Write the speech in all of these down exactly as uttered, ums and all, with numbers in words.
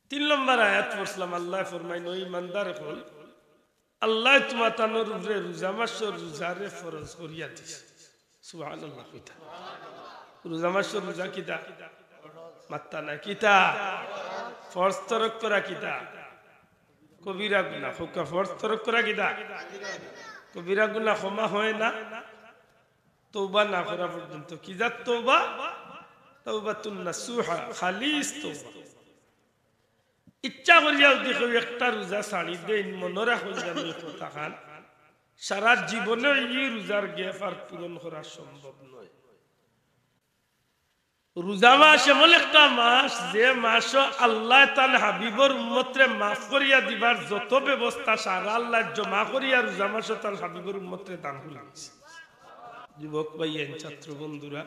তিন নম্বর আয়াত পড়ছিলাম, আল্লায় ফরমাইন, "ও ইমানদার অকল, আল্লায় তুমাতানর উপরে রোজা মাসর রোজারে ফরজ করিয়া দিছে।" সুবহানাল্লাহ কইতা। রোজা মাসর রোজা কিতা? মাত্তা না কিতা? ফরজ তরক করা কিতা? কবিরা গুনাহ। কউক্কা, ফরজ তরক করা কিতা? কবিরা গুনাহ ক্ষমা হয় না তওবা না করা পর্যন্ত। কি জাত তওবা? তাওবাতুন নাসুহা, খালিস তওবা। ইচ্ছা করিয়া যদি কেউ একটা রোজা ছাড়ি দেইন, মনো রাখইন জানি কথাখান, সারা জীবনে ই রোজার gap আর পূরণ করা সম্ভব নয়। রোজা মাস এমন একটা মাস, যে মাসো আল্লায় তান হাবিবর উম্মতরে মাফ করিয়া দিবার যত ব্যবস্থা সারা আল্লায় জমা করিয়া রোজা মাসো তান হাবিবর উম্মতরে দান করি দিছে। যুবক ভাইয়াইন, ছাত্র বন্ধুরা,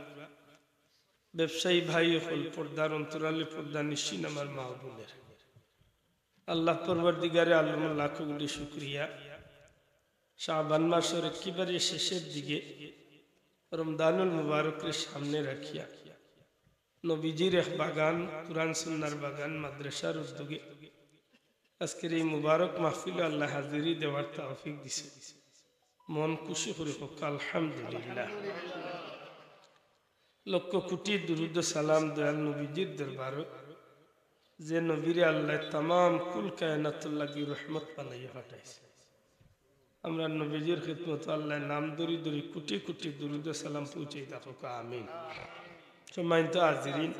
ব্যবসায়ী ভাই অকল, পর্দার অন্তরালে পর্দা নিশিন আমার মা ও বোনের, আল্লাহ পরওয়ারদিগারে আলমর লাখো কোটি শুকরিয়া। শাবান মাসর একেবারে শেষের দিকে, রমজানুল মুবারকরে সামনে রাখিয়া, নবীজির এক বাগান, কোরআন সুন্নাহর বাগান, মাদ্রাসার উদ্যোগে আজকের এই মুবারক মাহফিলো আল্লায় হাজিরি দেওয়ার তৌফিক দিছে। মন খুশি করি কউক্কা আলহামদুলিল্লাহ। লক্ষ কোটি দুরুদ ও সালাম দয়াল নবীজির দরবারো, যে নবীরে আল্লায় তামাম কুল কায়নাতর লাগি রহমত বানাইয়া পাঠাইছে। আমরা নবীজির খিদমতো আল্লায় নাম ধরি ধরি কোটি কোটি দুরুদ ও সালাম পৌঁছাই থাকুক, আমিন। সম্মানিত হাজিরিন,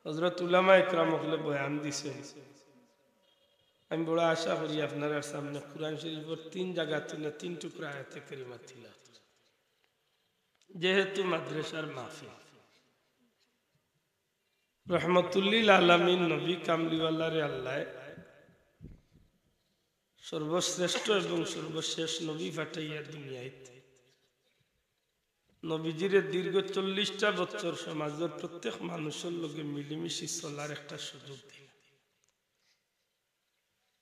হযরত উলামা একরাম অকলে বয়ান দিছেন। আমি বড় আশা করি আপনারার সামনে কোরআন শরীফর তিন জাগা থনে তিন টুকরা আয়াতে কারিমা তিলাওয়াত। যেহেতু মাদ্রাসার মাহফিল, রহমতুল্লিল আলামিন নবী কামলিওয়ালারে আল্লায় সর্বশ্রেষ্ঠ এবং সর্বশেষ নবী পাঠাইয়া দুনিয়াত নবীজিরে দীর্ঘ চল্লিশটা বছর সমাজর প্রত্যেক মানুষর লগে মিলিমিশি চলার একটা সুযোগ দিলা।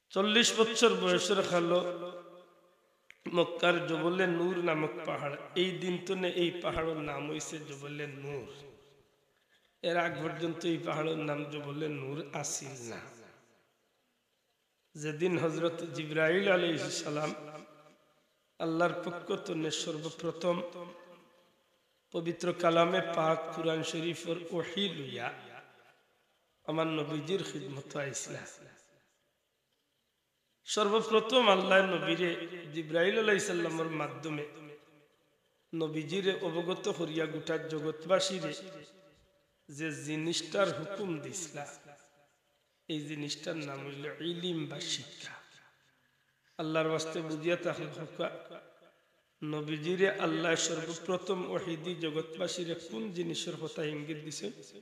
চল্লিশ বছর বয়সর কালো মক্কার জবলে নূর নামক পাহাড়, এই দিন তনে এই পাহাড়র নাম অইছে জবলে নূর। এর আগ পর্যন্ত এই পাহাড়র নাম জবলে নূর আছিল না। যেদিন হযরত জিব্রাইল আলাইহিস সালাম আল্লাহর পক্ষ তনে সর্বপ্রথম পবিত্র কালামে পাক কুরআন শরীফর ওহী লইয়া আমার নবীজির খিদমতো আইছলা, সর্বপ্রথম আল্লাহর নবীরে জিব্রাইল আলাইহিস সালামর মাধ্যমে নবীজিরে অবগত করিয়া গোটা জগৎবাসীরে যে জিনিসটার হুকুম দিছলা, এই জিনিসটার নাম অইলো ইলিম বা শিক্ষা। আল্লাহর ওয়াস্তে বুঝিয়া থাকলে কউক্কা, নবীজিরে আল্লায় সর্বপ্রথম ওহী দি জগৎবাসীরে কোন জিনিসর কথা ইঙ্গিত দিছইন?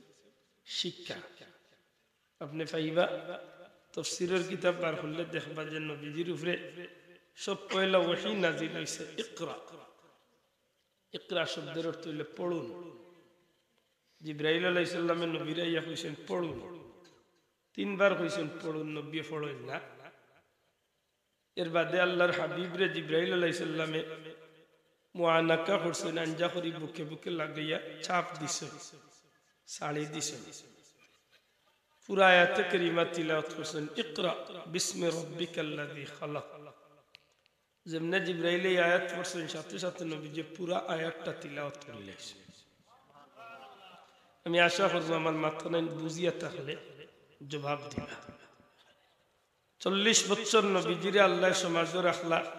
শিক্ষা। আপনে পাইবা, তফসিরর কিতাব বার করলে দেখবা যে নবীজির উপরে সব পয়লা ওহী নাজিল অইছে ইকরা। ইকরা শব্দর অর্থ অইলো পড়ুন। জিব্রাইল আলাইহিস সালামে নবীরে আইয়া কইছইন, "পড়ুন।" তিনবার কইছইন, "পড়ুন।" নবীয়ে পড়ইন না। এর বাদে আল্লাহর হাবিবরে জিব্রাইল আলাইহিস সালামে মুআনাকা করছইন, আঞ্জা করি বুকে বুকে লাগাইয়া চাপ দিছইন, ছাড়ি দিছইন। পুরা আয়াতে কারিমা তিলাওয়াত করছইন, "ইকরা বিসমি রাব্বিকাল্লাযী খালাক।" যেমনে জিব্রাইলে এই আয়াত পড়ছইন, সাথে সাথে নবীজিয়ে পুরা আয়াতটা তিলাওয়াত করিলাইছইন। আমি আশা করমু আমার মাতখান বুঝিয়া থাকলে জবাব দিবা। চল্লিশ বছর নবীজিরে আল্লায় সমাজো রাখলা,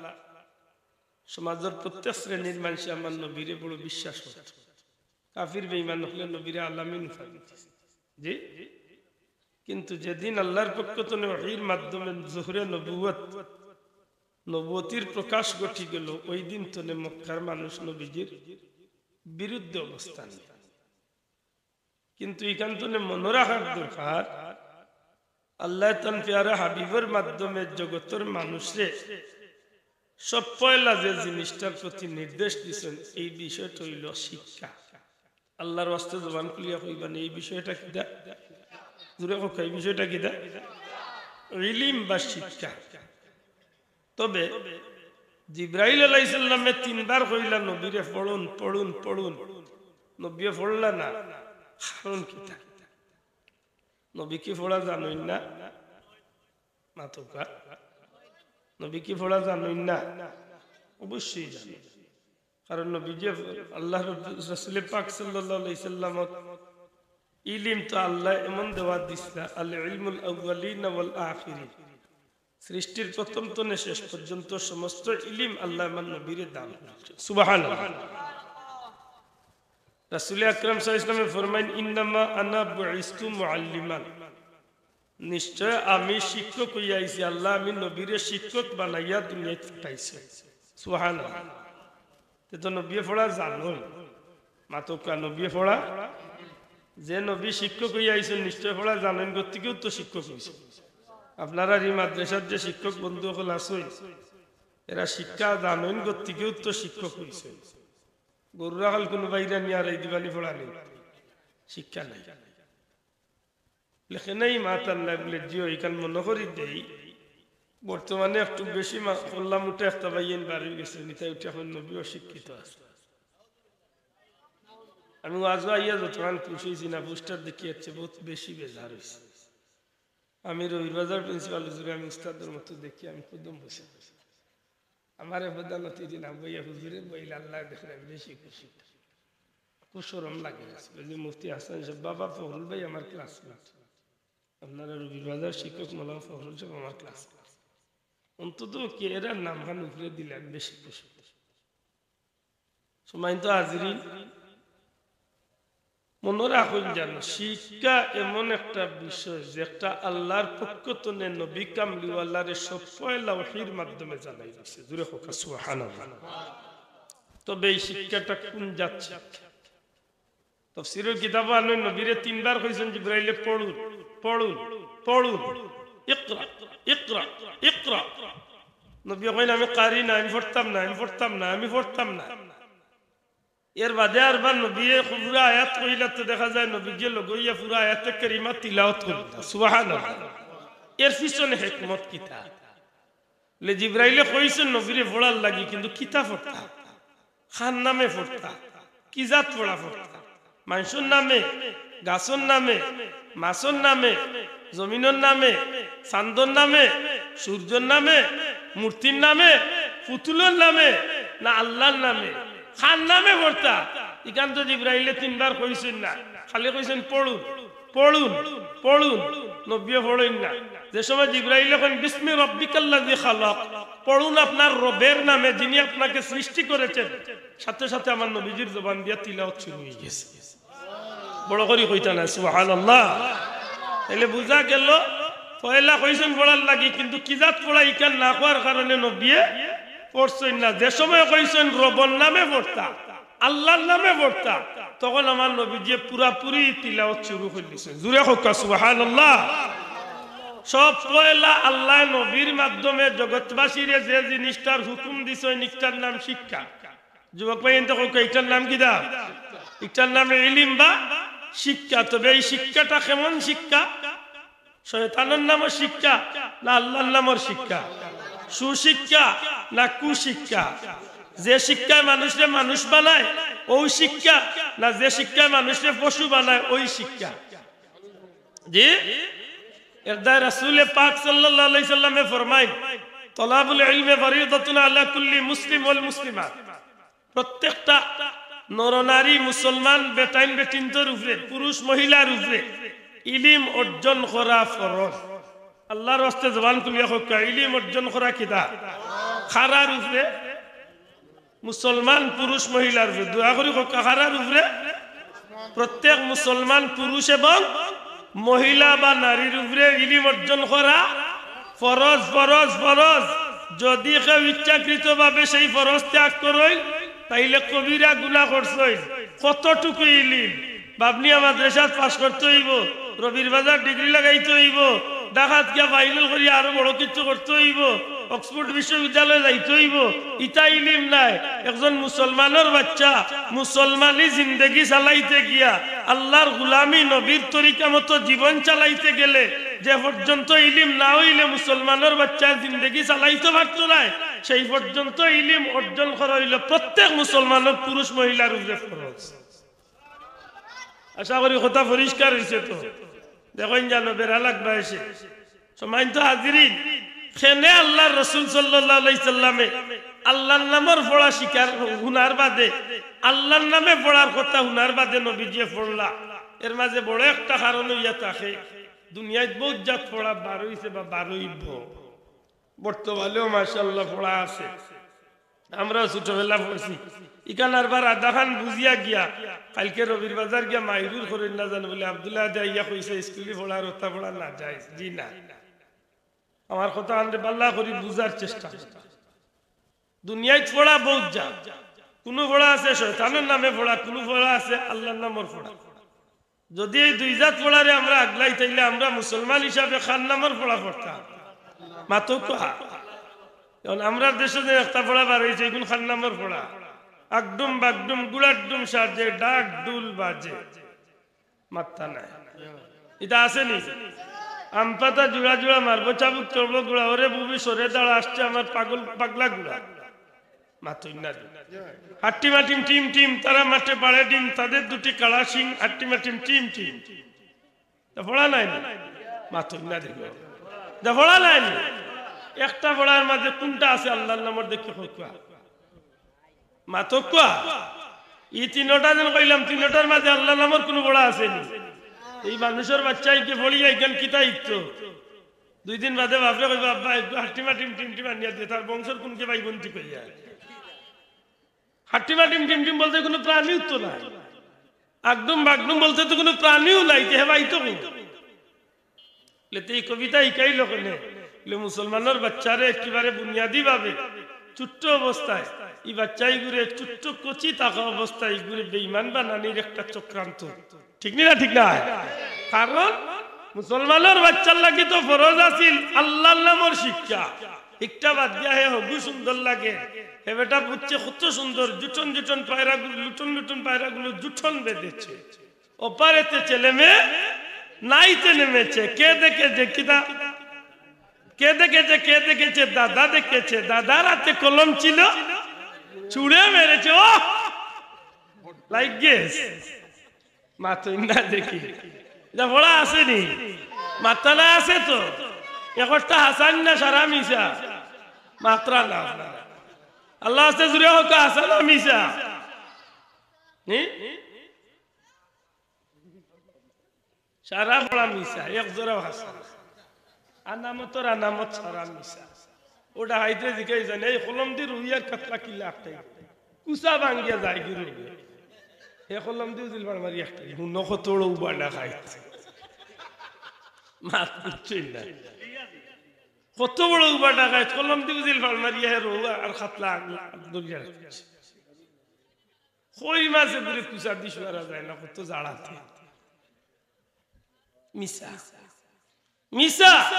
সমাজর প্রত্যেক শ্রেণীর মানষে আমার নবীরে বড় বিশ্বাস করত। কাফির বেঈমান অকলে নবীরে আল-আমিন উপাধি দিছে। জি? কিন্তু যেদিন আল্লাহর পক্ষ তনে ওহীর মাধ্যমে জোহরে নবুয়ত, নবুয়তির প্রকাশ ঘটি গেল, ওই দিন তনে মক্কার মানুষ নবীজির বিরুদ্ধে অবস্থান নেয়। কিন্তু ইখান তনে মনো রাখার দরকার, আল্লায় তান পেয়ারা হাবিবর মাধ্যমে জগতর মানুষরে সব পয়লা যে জিনিসটার প্রতি নির্দেশ দিছইন, এই বিষয়টা অইলো শিক্ষা। আল্লাহর ওয়াস্তে জবান খুলিয়া কইবা নি, এই বিষয়টা কিতা? জোরে কউক্কা, এই বিষয়টা কিতা? ইলিম বা শিক্ষা। তবে জিব্রাইল আলাইহিস সালামে তিনবার কইলা নবীরে, "পড়ুন, পড়ুন, পড়ুন।" নবীয়ে পড়লা না, কারণ কিতা? নবী কি পড়া জানইন না? মাতউক্কা। নবী কি পড়া জানইন না? অবশ্যই জানইন। কারণ নবীজি, আল্লাহর রসুলে পাক সাল্লাল্লাহু আলাইহি সাল্লাম ইলিম তো আল্লাহ এমন দেওয়া দিছলা, আল ইলমুল আউয়ালিন ওয়াল আখিরিন। সৃষ্টির প্রথম তনে শেষ পর্যন্ত সমস্ত ইলিম আল্লাহ আমার নবীরে দান করছে। সুবহানাল্লাহ। রাসূল আকরাম সাল্লাল্লাহু আলাইহি ওয়াসাল্লামে ফরমাইন, "ইন্নামা আনা বুইস্তু মুআল্লিমান।" নিশ্চয় আমি শিক্ষক অইয়া আইছি, আল্লাহ আমি নবীরে শিক্ষক বানাইয়া দুনিয়াত পাঠাইছে। সুবহানাল্লাহ। তে তো নবীয়ে পড়া জানইন, মাতউক্কা নবীয়ে পড়া, যে নবী শিক্ষক অইয়া আইছইন নিশ্চয় পড়া জানইন, গতিকেউ তো শিক্ষক অইছইন। আপনারার ই মাদ্রাসার যে শিক্ষক বন্ধু অকল আছইন, এরা শিক্ষা জানইন, গতিকেউ তো শিক্ষক অইছইন। গরু রাখাল কুনু বাইরা নিয়া আর এই দিবানি পড়া নাই, শিক্ষা নাই। লেখে নাই মাতার নাই বুলে, জিও, ইখান মনো করি দেই। বর্তমানে একটু বেশি মা-, কল্লা মুটা একটা ভাইয়াইন বার অইগেছে, নিতাই উঠে এখন নবী অশিক্ষিত আছে। আমি ওয়াজো আইয়া যতখান খুশি অইছি না, পোস্টার দেখি এর চেয়ে বহুত বেশি বেজার অইছি। আমি রবির বাজার প্রিন্সিপাল হুজুরে আমি উস্তাদর মতো দেখি, আমি কদম বসে। আমারে প্রধান অতিথি না বইয়া হুজুরে বইলে আল্লাহ দেখলে আমি বেশি খুশি। খুব শরম লাগে। যে মুফতি হাসান সাহেব, বাবা ফখরুল ভাই আমার ক্লাসমেট, আপনারা রবির বাজার শিক্ষক মৌলানা ফখরুল সাহেব আমার ক্লাসমেট। অন্তত কি এরার নামখান উপরে দিলে আমি বেশি খুশি। সম্মানিত হাজিরিন, মনো রাখইন জানো, শিক্ষা এমন একটা বিষয় যেটা আল্লাহর পক্ষ তনে নবী কামলিওয়ালারে সব পয়লা ওহীর মাধ্যমে জানাই দিছে। জুরে কউক্কা সুবহানাল্লাহ। তবে এই শিক্ষাটা কোন জাত শিক্ষা? তফসিরের কিতাবো আনইন, নবীরে তিনবার কইছইন জিব্রাইলে, "পড়ুন, পড়ুন, পড়ুন, ইকরা, ইকরা, ইকরা।" নবী কইন, "আমি কারি না, আমি পড়তাম না, আমি পড়তাম না, আমি পড়তাম না।" এর বাদে আরবার নবীয়ে পুরা আয়াত কইলা তো দেখা যায় নবীয়ে লগইয়া পুরা আয়াতে কারিমা তিলাওয়াত করলা। সুবহানাল্লাহ। এর পিছনে হিকমত কিতা? লে জিব্রাইলে কইছইন নবীরে পড়ার লাগি, কিন্তু কিতা পড়তা? কার নামে পড়তা? কি জাত পড়া পড়তা? মানষর নামে, গাছর নামে, মাছর নামে, জমিনর নামে, চান্দর নামে, সূর্যর নামে, মূর্তির নামে, পুতুলর নামে, না আল্লাহর নামে? কার নামে পড়তা? ইখান তো জিব্রাইলে তিনবার কইছইন না, খালি কইছইন, "পড়ুন, পড়ুন, পড়ুন।" নবীয়ে পড়ইন না। যে সময় জিব্রাইলে কইন, "বিসমি রব্বিকাল্লাযী খালাক", পড়ুন আপনার রবের নামে, যিনি আপনাকে সৃষ্টি করেছেন, সাথে সাথে আমার নবীজির জবান দিয়া তিলাওয়াত শুরু অইগেছে। বড় করি কইতা না, সুবহানাল্লাহ। তাইলে বুঝা গেল, পয়লা কইছইন পড়ার লাগি, কিন্তু কি জাত পড়া ইখান না কওয়ার কারণে নবীয়ে পড়ছইন না। যে সময় কইছইন রবর নামে পড়তা, আল্লাহর নামে পড়তা, তখন আমার নবীজিয়ে পুরাপুরি তিলাওয়াত শুরু করি দিছইন। জুরে কউক্কা সুবহানাল্লাহ। সব পয়লা আল্লায় নবীর মাধ্যমে জগৎবাসীরে যে জিনিসটার হুকুম দিছইন, ইটার নাম শিক্ষা। যুবক ভাইয়াইন, ইটার নাম কিতা? ইটার নাম ইলিম বা শিক্ষা। তবে এই শিক্ষাটা কেমন শিক্ষা? শয়তানর নামর শিক্ষা না আল্লাহর নামর শিক্ষা? সুশিক্ষা না কুশিক্ষা? যে শিক্ষায় মানুষরে মানুষ বানায়, ওই শিক্ষা, না যে শিক্ষায় মানুষরে পশু বানায়, ওই শিক্ষা? জি, এর দায় রাসূলে পাক সাল্লাল্লাহু আলাইহি সাল্লামে ফরমাইন, "তলাবুল ইলমি ফারিদাতুন আলা কুল্লি মুসলিম ওয়াল মুসলিমাত।" প্রত্যেকটা নরনারী মুসলমান বেটাইন বেটিন্তর উপরে, পুরুষ মহিলার উপরে ইলিম অর্জন করা ফরজ। আল্লাহর ওয়াস্তে জবান খুলিয়া কউক্কা, ইলিম অর্জন করা কিতা? কারার উপরে? মুসলমান পুরুষ মহিলার উপরে। দোয়া করি কউক্কা, কারার উপরে? প্রত্যেক মুসলমান পুরুষ এবং মহিলা বা নারীর উপরে ইলিম অর্জন করা ফরজ, ফরজ, ফরজ। যদি কেউ ইচ্ছাকৃতভাবে সেই ফরজ ত্যাগ করইন, তাইলে কবিরা গুনাহ করছইন। কতটুকু ইলিম? বাবনিয়া মাদ্রাসাত পাশ করতে অইবো, রবির বাজার ডিগ্রি লাগাইতে অইবো, ঢাকাত গিয়া ফাইনাল করি আরো বড় কিছু করতে অইবো, অক্সফোর্ড বিশ্ববিদ্যালয়ে যাইতে অইবো, ইতা ইলিম নায়। একজন মুসলমানর বাচ্চা মুসলমানি জিন্দেগি চালাইতে গিয়া, আল্লাহর গুলামি, নবীর তরিকা মতো জীবন চালাইতে গেলে যে পর্যন্ত ইলিম না অইলে মুসলমানর বাচ্চায় জিন্দেগি চালাইতে পারতো নায়, সেই পর্যন্ত ইলিম অর্জন করা অইলো প্রত্যেক মুসলমানর পুরুষ মহিলার উপরে ফরজ। আশা করি কথা পরিষ্কার অইছে তো। দেখইন জানো বেড়া লাগবা এসে। সম্মানিত হাজিরিন, কেনে আল্লার রসুল সাল্লাল্লাহু আলাইহি সাল্লামে আল্লার নামর পড়া শিখার হুনার বাদে, আল্লার নামে পড়ার কথা হুনার বাদে নবীজিয়ে পড়লা? এর মাঝে বড় একটা কারণ অইয়া থাকে, দুনিয়াত বউত জাত পড়া বার অইছে বা বার অইবো। বর্তমানেও মাশাআল্লাহ পড়া আছে। আমরাও ছোটবেলা পড়ছি। ইখান আরবার আধাখান বুঝিয়া গিয়া, কাইলকে রবির বাজার গিয়া মাইরুর করইন না জানো বলে আব্দুল্লাহ আদে আইয়া কইছে, "স্কুলি পড়ার অতা পড়া নাজাইজ।" জি না। আমার কথা আনরে বালা করি বুঝার চেষ্টা করো। দুনিয়াত পড়া বউত জাত। কুনু পড়া আছে শয়তানর নামে পড়া, কুনু পড়া আছে আল্লার নামর পড়া। যদি এই দুই জাত পড়ারে আমরা আগলাই, তাইলে আমরা মুসলমান হিসাবে কার নামর পড়া পড়তাম? মাতউক্কা। এখন আমরার দেশো যে একটা পড়া বার অইছে, ইগুন কার নামর পড়া? আগডুম বাগডুম গুড়ার ডুম সাজে, ঢাক ঢুল বাজে। মাত্তা নাই। ইতা আছে নি? আম পাতা জুড়া জুড়া মারবো চাবুক চড়বো গুড়া, ওরে বুবি সরে দাঁড়া, আসছে আমার পাগল পাগলা গুড়া। মাতইন না। হাট্টিমাটিম টিম টিম, তারা মাঠে পাড়ে ডিম, তাদের দুটি কাড়া শিং, হাট্টিমাটিম টিম টিম। তা পড়া নাই নি? মাতইন না দেখো। তা পড়া নাই নি? একটা পড়ার মাঝে কুনটা আছে আল্লার নামর দেখি কউক্কা? মাতউক্কা। ই তিনোটা যেন কইলাম, তিনোটার মাঝে আল্লার নামর কুনু পড়া আছে নি? এই মানুষর বাচ্চাইন্তে পড়িয়া ইখান কিতা শিখতো? দুই দিন বাদে বাপরে কইবা, "আব্বা, একটু হাট্টিমাটিম টিম টিম আনিয়া দে।" তার বংশর কুনকে ভাই বোনটি কইয়া। হাট্টিমাটিম টিম টিম বলতে কুনু প্রাণীউ তো নায়। আগডুম বাগডুম বলতে তো কুনু প্রাণীউ নাই, তে হে ভাই তো কই? লে তে ই কবিতা শিখাইল কেনে? লে মুসলমানর বাচ্চারে একেবারে বুনিয়াদি ভাবে ছোট্ট অবস্থায়, ই বাচ্চা ইগুরে ছোট্ট কচি থাকা অবস্থায় ইগুরে বেঈমান বানানির একটা চক্রান্ত। ঠিক নি না? ঠিক না? কারণ মুসলমানর বাচ্চার লাগি তো ফরজ আছিল আল্লার নামর শিক্ষা। একটা বাদ দিয়া হে হগু সুন্দর লাগে। হে বেটা বুঝছে কত সুন্দর, জুটন জুটন পায়রাগুলো, লুটন লুটন পায়রাগুলো জুটন বেঁধেছে। ওপারেতে ছেলে মেয়ে নাইতে নেমেছে। কে দেখেছে? কিতা? কে দেখেছে? কে দেখেছে? দাদা দেখেছে। দাদার হাতে কলম ছিল, ছুঁড়ে মেরেছে। ও, লাইগ গেছে। মাতইন না দেখি। ইতা পড়া আছে নি? মাত্তা নাই আছে তো। একটা হাছা নি না সারা মিছা? মাত্তা না। আল্লার ওয়াস্তে জুরে কউক্কা, হাছা না মিছা? নি? সারা পড়া মিছা, এক জোড়াও হাছা না। আনামতর আনামত সারা মিছা। ও ডাকাইতে জিকাই জানে, "এই কলম দি রুই আর কাতলা কিলা আটকাই? কুচা ভাঙ্গিয়া যায় কি রুই?" হে কলম দি উজিল ফাড় মারি একটা, হুনো কত বড় উবা ডাকাইত। মাত বুঝছইন না। কত বড় উবা ডাকাইত, কলম দি উজিল ফাড় মারিয়া হে রুই আর কাতলা আগ-, আগ ধরিয়া রাখছে। কই মাছে ঘুরে কুচা দি শুয়ারা যায় না, কত জাড়াতে। মিছা। মিছা।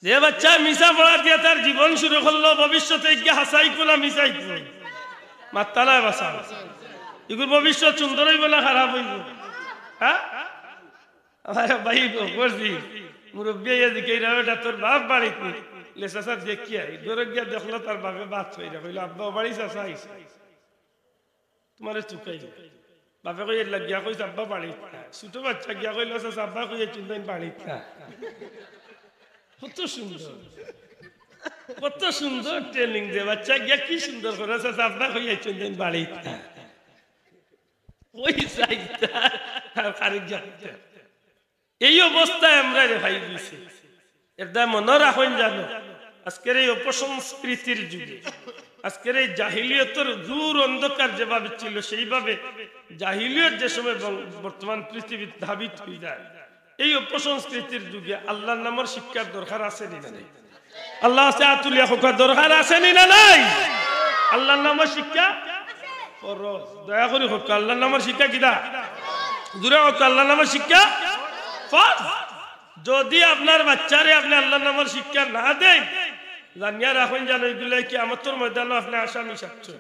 যে বাচ্চা মিছা পড়া দিয়া তার জীবন শুরু করলো, ভবিষ্যতে গিয়া হাছাই কোলা মিছাই কোলা। মাত্তা নাই বাসা। ইগুর ভবিষ্যৎ সুন্দর অইবো না খারাপ অইবো? হ্যাঁ? আমার ভাই করছি, মুরব্বী আইয়া জিকাইরা, "বেটা, তোর বাপ বাড়িত নি?" লে, "চাচা, দেখিয়া আই।" ঘরো গিয়া দেখলো তার বাপে ভাত খাইরা, কইলো, "আব্বা, বাড়ি চাচা আইছে।" তোমারে চুকাই। বাপে কই, "এর লাগিয়া কইছে আব্বা বাড়িত না।" ছোট বাচ্চা গিয়া কইলো, "চাচা, আব্বা কইয়া চিন্তাইন বাড়িত না।" কত সুন্দর, কত সুন্দর ট্রেনিং দে বাচ্চা গিয়া, কি সুন্দর করে, "চাচা, আব্বা কইয়া চিন্তাইন বাড়িত না।" ওই চাইতা আর কারে গিয়া কইতা। এই অবস্থায় আমরারে পাই দিছে। এরদায় মনো রাখইন জানো, আজকের এই অপসংস্কৃতির যুগে, আজকের এই জাহিলিয়তর ঘোর অন্ধকার যেভাবে ছিল, সেইভাবে জাহিলিয়ত যে সময় বং-, বর্তমান পৃথিবীত ধাবিত অইযায়, এই অপসংস্কৃতির যুগে আল্লার নামর শিক্ষার দরকার আছে নি না নাই? আল্লার ওয়াস্তে আত তুলিয়া কউক্কা, দরকার আছে নি না নাই? আল্লার নামর শিক্ষা ফরজ। দয়া করি কউক্কা, আল্লার নামর শিক্ষা কিতা? জুরে কউক্কা, আল্লার নামর শিক্ষা ফরজ। যদি আপনার বাচ্চারে আপনে আল্লার নামর শিক্ষা না দেইন, জানিয়া রাখইন জানো, ইগুলায় কিয়ামতর ময়দানো আপনে আসামি সাচ্ছইন।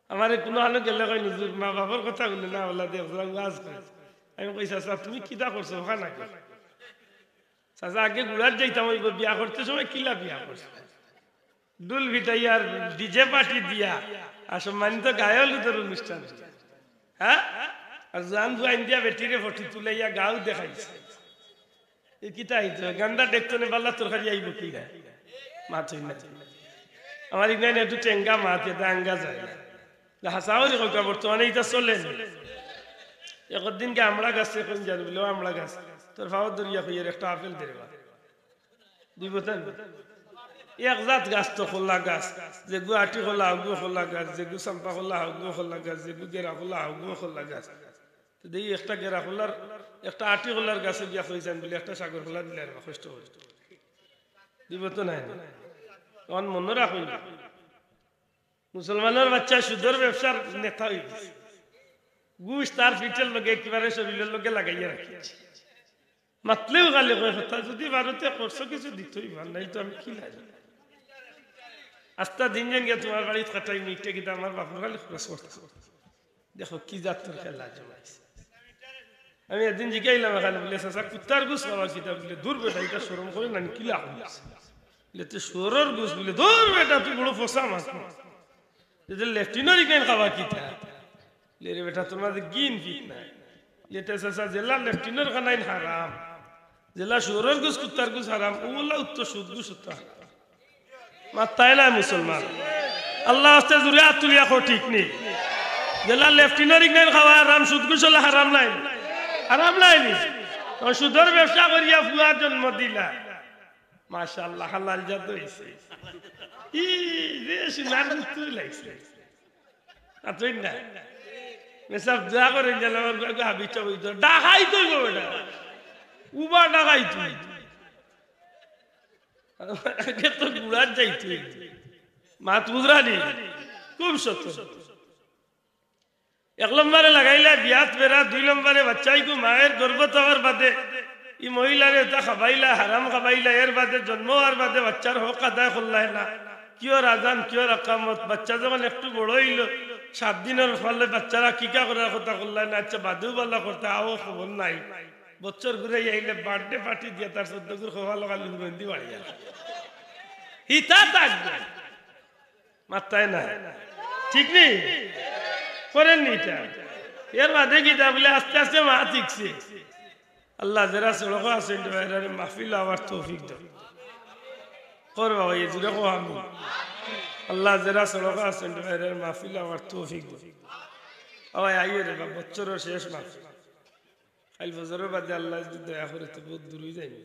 আমারে কুনু আনো গেলে কইন, "হুজুর, মা বাপর কথা বলে না, ওলা দেখ, ওলা ওয়াজ করে।" আমি কই, "চাচা, তুমি কিতা করছো ওখানে আগে?" চাচা, আগে গুড়াত যাইতাম, অইবো বিয়া করতে সময় কিলা বিয়া করছো? ঢুল পিটাইয়া আর ডিজে পার্টি দিয়া, আর সম্মানিত গায়ে হলুদর অনুষ্ঠান। হ্যাঁ? আর জোয়ান জোয়াইন দিয়া বেটিরে ফটো তুলাইয়া গাউ দেখাইছে। এ কিতা অইতো? গান্ডা দেখতো নে, বালা তরকারি আইবো কিলা? মাতইন না। আমার ইগনাইন একটু টেঙ্গা মাত, ইতা আঙ্গা যায় না। না, হাছা করি কউক্কা, বর্তমানে ইতা চলে নি? একদিন গিয়া আমড়া গাছে কইন যান বুলে, "ও আমড়া গাছ, তোর ফাওত ধরিয়া কইয়ার একটা আপেল দে রে বা।" দিবো তাই? এক জাত গাছ তো কলা গাছ, যেগু আটি কলা, অগু কলা গাছ, যেগু চাম্পা কলা, অগু কলা গাছ, যেগু গেরা কলা, অগু কলা গাছ। তো দেখি একটা গেরা কলার, একটা আটি কলার গাছে গিয়া কইছইন বুলে, "একটা সাগর কলা দিলে আর কষ্ট করি।" দিবো তো নায় না? তখন মনো রাখইন, মুসলমানর বাচ্চা সুদর ব্যবসার নেতা অই গেছে। ঘুষ তার পিঠর লগে, একেবারে শরীরর লগে লাগাইয়া রাখছে। মাতলেউ খালি কয় কথা, "যদি ভারতে খরচ কিছু দিতই বা, নাইলে তো আমি কিলা।" আস্তা দিন যেন গিয়া তুমার বাড়িত কাটাই মিটে কিতা আমার বাপর খালি খরচ করতা। দেখো কি জাতর খেলা জমাইছে। আমি একদিন জিগাইলাম এখান বুলে, "চাচা, কুত্তার গুস খাওয়া কিতা?" বুলে, "দূর বেটা, ইটা শরম করে না নি, কিলা কইছে?" বুলে, "তে শুয়োরর গুস।" বুলে, "দূর বেটা, তুই বড় ফসা মাছ।" বুলে, "লেফটিনর ইখান খাওয়া কিতা?" বুলে, "রে বেটা, তোর মাঝে গিন ফিট নাই।" বুলে, "তে চাচা, যেলা লেফটিনর খানাইন হারাম, যেলা শুয়োরর গুস, কুত্তার গুস হারাম, অউলা উত্তর সুদ গুস উত্তর হারাম।" মাত্তায় না মুসলমান। আল্লার ওয়াস্তে জুরে আত তুলিয়া কও, ঠিক নি? যেলা লেফটিনর ইগনাইন খাওয়া হারাম, সুদ গুস অলা হারাম নায় নি? হারাম নায় নি? তো সুদর ব্যবসা করিয়া ফুয়া জন্ম দিলা। মাশাআল্লাহ, হালাল জাত অইছে। ই রে, সোনার গুস তো লাগছে। আতইন না। মেসাব দোয়া করইন যেন আমার গো হাবিজ অইতো। ডাকাইত অইবো বেটা। উবা ডাকাইত অইবো। আগে তো গুড়াত যাইতে অইতো। মাত বুঝরা নি? খুব সত্য। এক নম্বরে লাগাইলা বিয়াত বেড়া, দুই নম্বরে বাচ্চাইগু মায়ের গর্ভ থাকার বাদে ই মহিলারে ইতা খাবাইলা, হারাম খাবাইলা, এর বাদে জন্ম অওয়ার বাদে বাচ্চার হক আদায় করলায় না। কিওর আজান, কিওর আকামত, বাচ্চা যখন একটু বড় অইলো, সাত দিনর ফলে বাচ্চার আকিকা করার কথা করলায় না, আচ্ছা বাদেউ বালা করতা, আও খবর নাই। বছর ঘুরাই আইলে birthday party দিয়া তার চৌদ্দ গুর কপালো খালি হুরন্দি বাড়িয়া। হিতা থাকবে। মাত্তায় না। ঠিক নি? করেন নি ইটা? এর বাদে কিতা বুলে আস্তে আস্তে মাত শিখছে। আল্লাহ যেরা সড়কো আছইন, এরারে মাহফিল আওয়ার তৌফিক দেও। কর বাবা, এ জুরে কও আমিন। আল্লাহ যেরা সড়কো আছইন, এরারে মাহফিল আওয়ার তৌফিক দেও। ও ভাই, আইও রে বাবা, বছরর শেষ মাহফিল। কাইল ফজরর বাদে আল্লায় যদি দয়া করে তো বউত দূর অই যাইমু।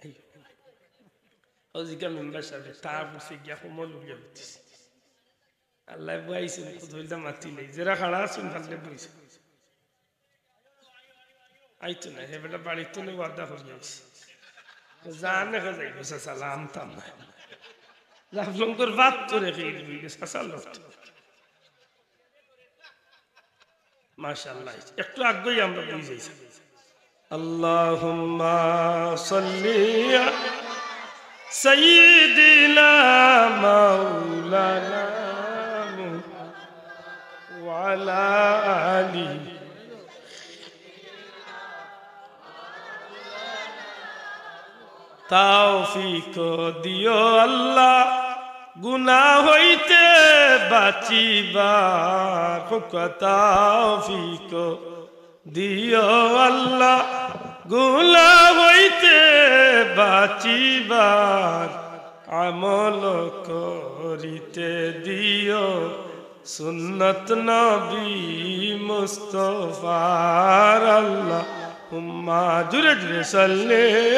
আইও। ও জিকা মেম্বার সাবে, তা বুঝে গিয়া কমল উড়িয়া উঠছে। আল্লায় বওয়াইছইন, কত হইলতা মাতি নাই। যেরা খাড়া আছইন, পারলে বইছইন। আইতো না, হে বেটা বাড়িত তো নে ওয়াদা করি আইছে। জানে কে যাইবো, চাচা, লাম তাম নাই। লাফলঙ্গর বাত তো রেখে দিবি, চাচা লোক। মাশাআল্লাহ, একটু আগেই আমরা বুঝে যাইছি। আল্লাহুম্মা সাল্লি আলা সাইয়্যিদিনা মাওলানা মুহাম্মদ ওয়া আলা আলি। তৌফিক দিও আল্লাহ গুনাহ হইতে বাঁচিবার, কউক্কা তৌফিক দিও আল্লাহ গুনাহ হইতে বাঁচিবার, আমল করিতে দিও সুন্নত নবী মুস্তফার। আল্লাহুম্মা, জুরে জুরে সাল্লি।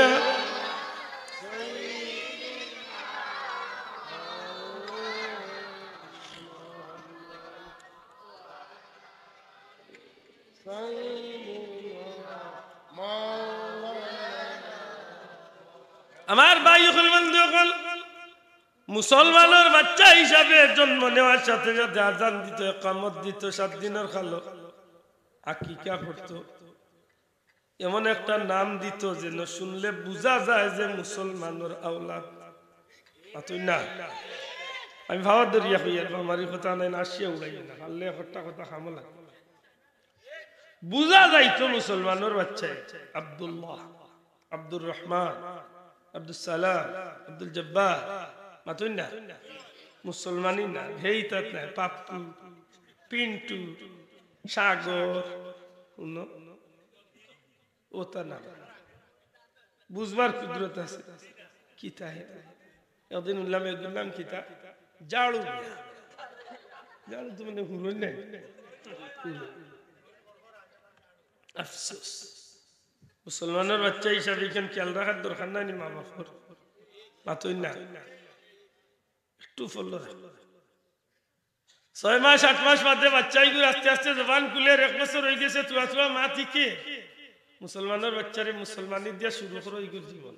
আমার ভাই অকল, বন্ধু অকল, মুসলমানর বাচ্চা হিসাবে জন্ম নেওয়ার সাথে সাথে আজান দিত, একামত দিত, সাত দিনর খালো আকিকা করত, এমন একটা নাম দিত যেন শুনলে বুঝা যায় যে মুসলমানর আওলাদ। মাতইন না। আমি ভাওয়ার দরিয়া হইয়ার, আমার ই কথা নাই না, আসিয়া উড়াইয়া না, পারলে একটা কথা খামলা। বুঝা যাইতো মুসলমানর বাচ্চায়, আব্দুল্লাহ, আব্দুর রহমান, আব্দুস সালাম, আব্দুল জব্বার, মাতইন না? মুসলমানই না, হেইতাত না, পাপ্পু, পিন্টু, সাগর, হুনো? ওতা না। বুঝবার কুদরত আছে। কিতা হে? একদিন হুনলাম, এক হুনলাম কিতা? ঝাড়ু দিয়া। ঝাড়ু তো মানে হুরই নাই। আফসোস। মুসলমানর বাচ্চা হিসাবে ইখান খেয়াল রাখার দরকার নাই নি মা বাপর? মাতইন না। একটু ফলো রাখো। ছয় মাস, আট মাস বাদে বাচ্চা ইগুর আস্তে আস্তে জবান খুলের, এক বছর অইগেছে, তুয়া তুয়া মাত হিকে। মুসলমানর বাচ্চারে মুসলমানি দিয়া শুরু করো ইগুর জীবন।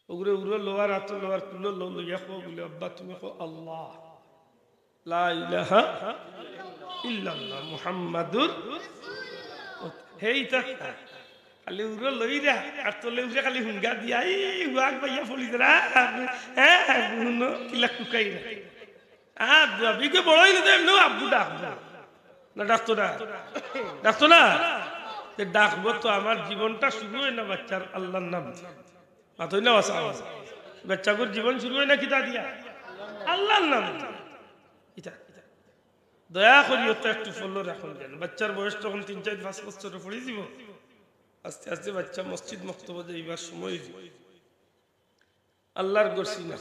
ওগুরে উরো লওয়ার, আতো লওয়ার, কুলো লও, লইয়া কও বুলে, "আব্বা, তুমি কও আল্লাহ।" লা ইলাহা ইল্লাল্লাহ মুহাম্মাদুর। হেই তা খালি উরো লইরা, আর তলে উরে খালি হুঙ্গা দিয়া, "এই হুয়াক ভাইয়া ফলি যারা, হ্যাঁ, হুনো, কিলা কুকাই না।" আর দুয়া বিকে বড় অইলে তো এমনিও আব্বু ডাকবো। না ডাকতো না? ডাকতো না? তে ডাকবো তো আমার জীবনটা শুরু অয় না বাচ্চার আল্লাহর নাম দিয়া। মাতইন না বাসা আমার। বাচ্চাগুর জীবন শুরু অয় না কিতা দিয়া? আল্লাহর নাম দিয়া। ইটা, ইটা। দয়া করি ওটা একটু ফলো রাখুন যেন। বাচ্চার বয়স তখন তিন, চাইর, পাঁচ বছর পড়ি দিব। আস্তে আস্তে বাচ্চা মসজিদ মক্তবো যাইবার সময় অইব। আল্লাহর ঘর চিনা।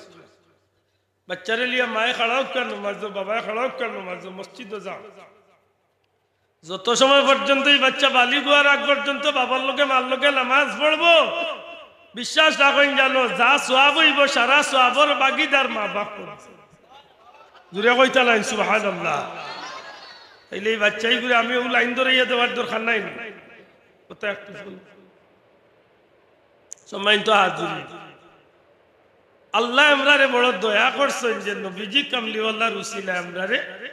বাচ্চারে লিয়া মায়ে খাড়া অউক্কা নমাজো, বাবায় খাড়া অউক্কা নমাজো, মসজিদো যাও। যত সময় পর্যন্ত ই বাচ্চা বালিগ অওয়ার আগ পর্যন্ত বাবার লগে মার লগে নামাজ পড়বো, বিশ্বাস রাখইন জানো, যা সওয়াব অইব, সারা সওয়াবর ভাগীদার মা বাপ অইব। জুরে কইতা নাইন, সুবহানাল্লাহ। তাইলে ই বাচ্চাইগুরে আমি অউ লাইন ধরাইয়া দেওয়ার দরকার নাই নি? কথা একটু শুন। সম্মানিত হাজিরিন, আল্লায় আমরারে বড় দয়া করছইন যে নবীজি কামলিওয়ালার উসিলায় আমরারে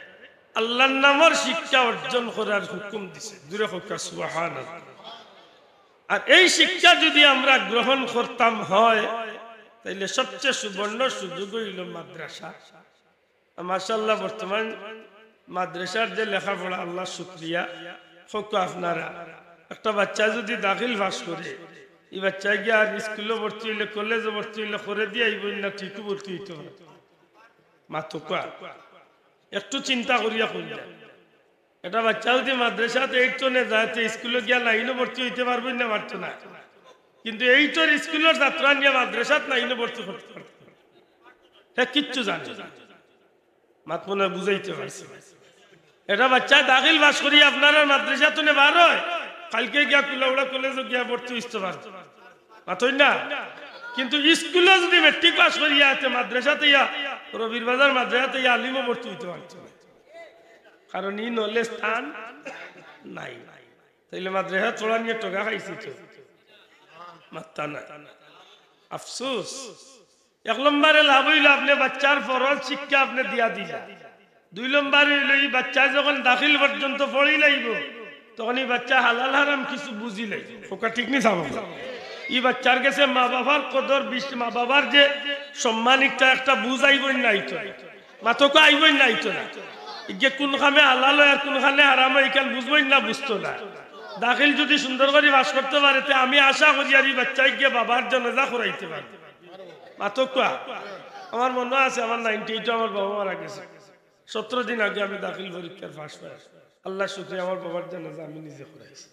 আল্লাহর নামর শিক্ষা অর্জন করার হুকুম দিছে। জুরে কউক্কা সুবহানাল্লাহ। আর এই শিক্ষা যুদি আমরা গ্রহণ করতাম হয়, তাইলে সবচেয়ে সুবর্ণ সুযোগ অইলো মাদ্রাসা। আর মাশাআল্লাহ, বর্তমান মাদ্রাসার যে লেখাপড়া, আল্লাহ শুকরিয়া, কউক্কা আপনারা। একটা বাচ্চা যুদি দাখিল পাস করে, ই বাচ্চায় গিয়া আর স্কুলো ভর্তি অইলে, কলেজো ভর্তি অইলে, করে দিয়া আইবো না, ঠিকউ ভর্তি অইতো পারে। মাতউক্কা। একটু চিন্তা করিয়া কইলা। একটা বাচ্চা যুদি মাদ্রাসাত এইট টেনে যায়, তে স্কুলো গিয়া নাইনো ভর্তি অইতে পারবো না, পারতো না। কিন্তু এইটর স্কুলর ছাত্র আনিয়া মাদ্রাসাত নাইনো ভর্তি করতে পারতো না। হে কিচ্ছু জানে না। মাত মনে অয় বুঝাইতে পারছি। এটা বাচ্চা দাখিল পাস করি আপনারার মাদ্রাসা তুনে বার অয়, কাইলকে গিয়া কুলাউড়া কলেজো গিয়া ভর্তি অইতে পারে। মাতইন না? কিন্তু স্কুলো যুদি মেট্রিক পাস করিয়া আতে মাদ্রাসাত ইয়া, রবির বাজার মাদ্রাসাত ইয়া আলিমো ভর্তি অইতে পারতো না। কারণ ই নলেজ তান নাই। তাইলে মাদ্রাসাত পড়া নিয়া ঠগা খাইছি তো। মাত্তা না। আফসোস। এক নম্বরে লাভ অইলো আপনে বাচ্চার ফরজ শিক্ষা আপনে দিয়া দিলা। দুই নম্বরে অইলো ই বাচ্চা যখন দাখিল পর্যন্ত পড়ি লাইবো, তখন ই বাচ্চা হালাল হারাম কিছু বুঝি লাইবো। কউক্কা ঠিক নি সাব? ই বাচ্চার গেছে মা বাবার কদর, বিশ-, মা বাবার যে সম্মান, ইটা একটা বুঝ আইবো না আইতো? মাতউক্কা আইবো না আইতো না? ইগে কুন কামে হালাল অয় আর কুন কামে হারাম অয়, ইখান বুঝবো না বুঝতো না? দাখিল যুদি সুন্দর করি পাস করতে পারে, তে আমি আশা করি আর ই বাচ্চা ইগে বাবার জানাজা করাইতে পারে। মাতউক্কা। আমার মনো আছে, আমার নাইনটি এইটে আমার বাবা মারা গেছে। সতেরো দিন আগে আমি দাখিল পরীক্ষার ফার্স্ট পাস। আল্লার শুকরিয়া, আমার বাবার জানাজা আমি নিজে করাইছি।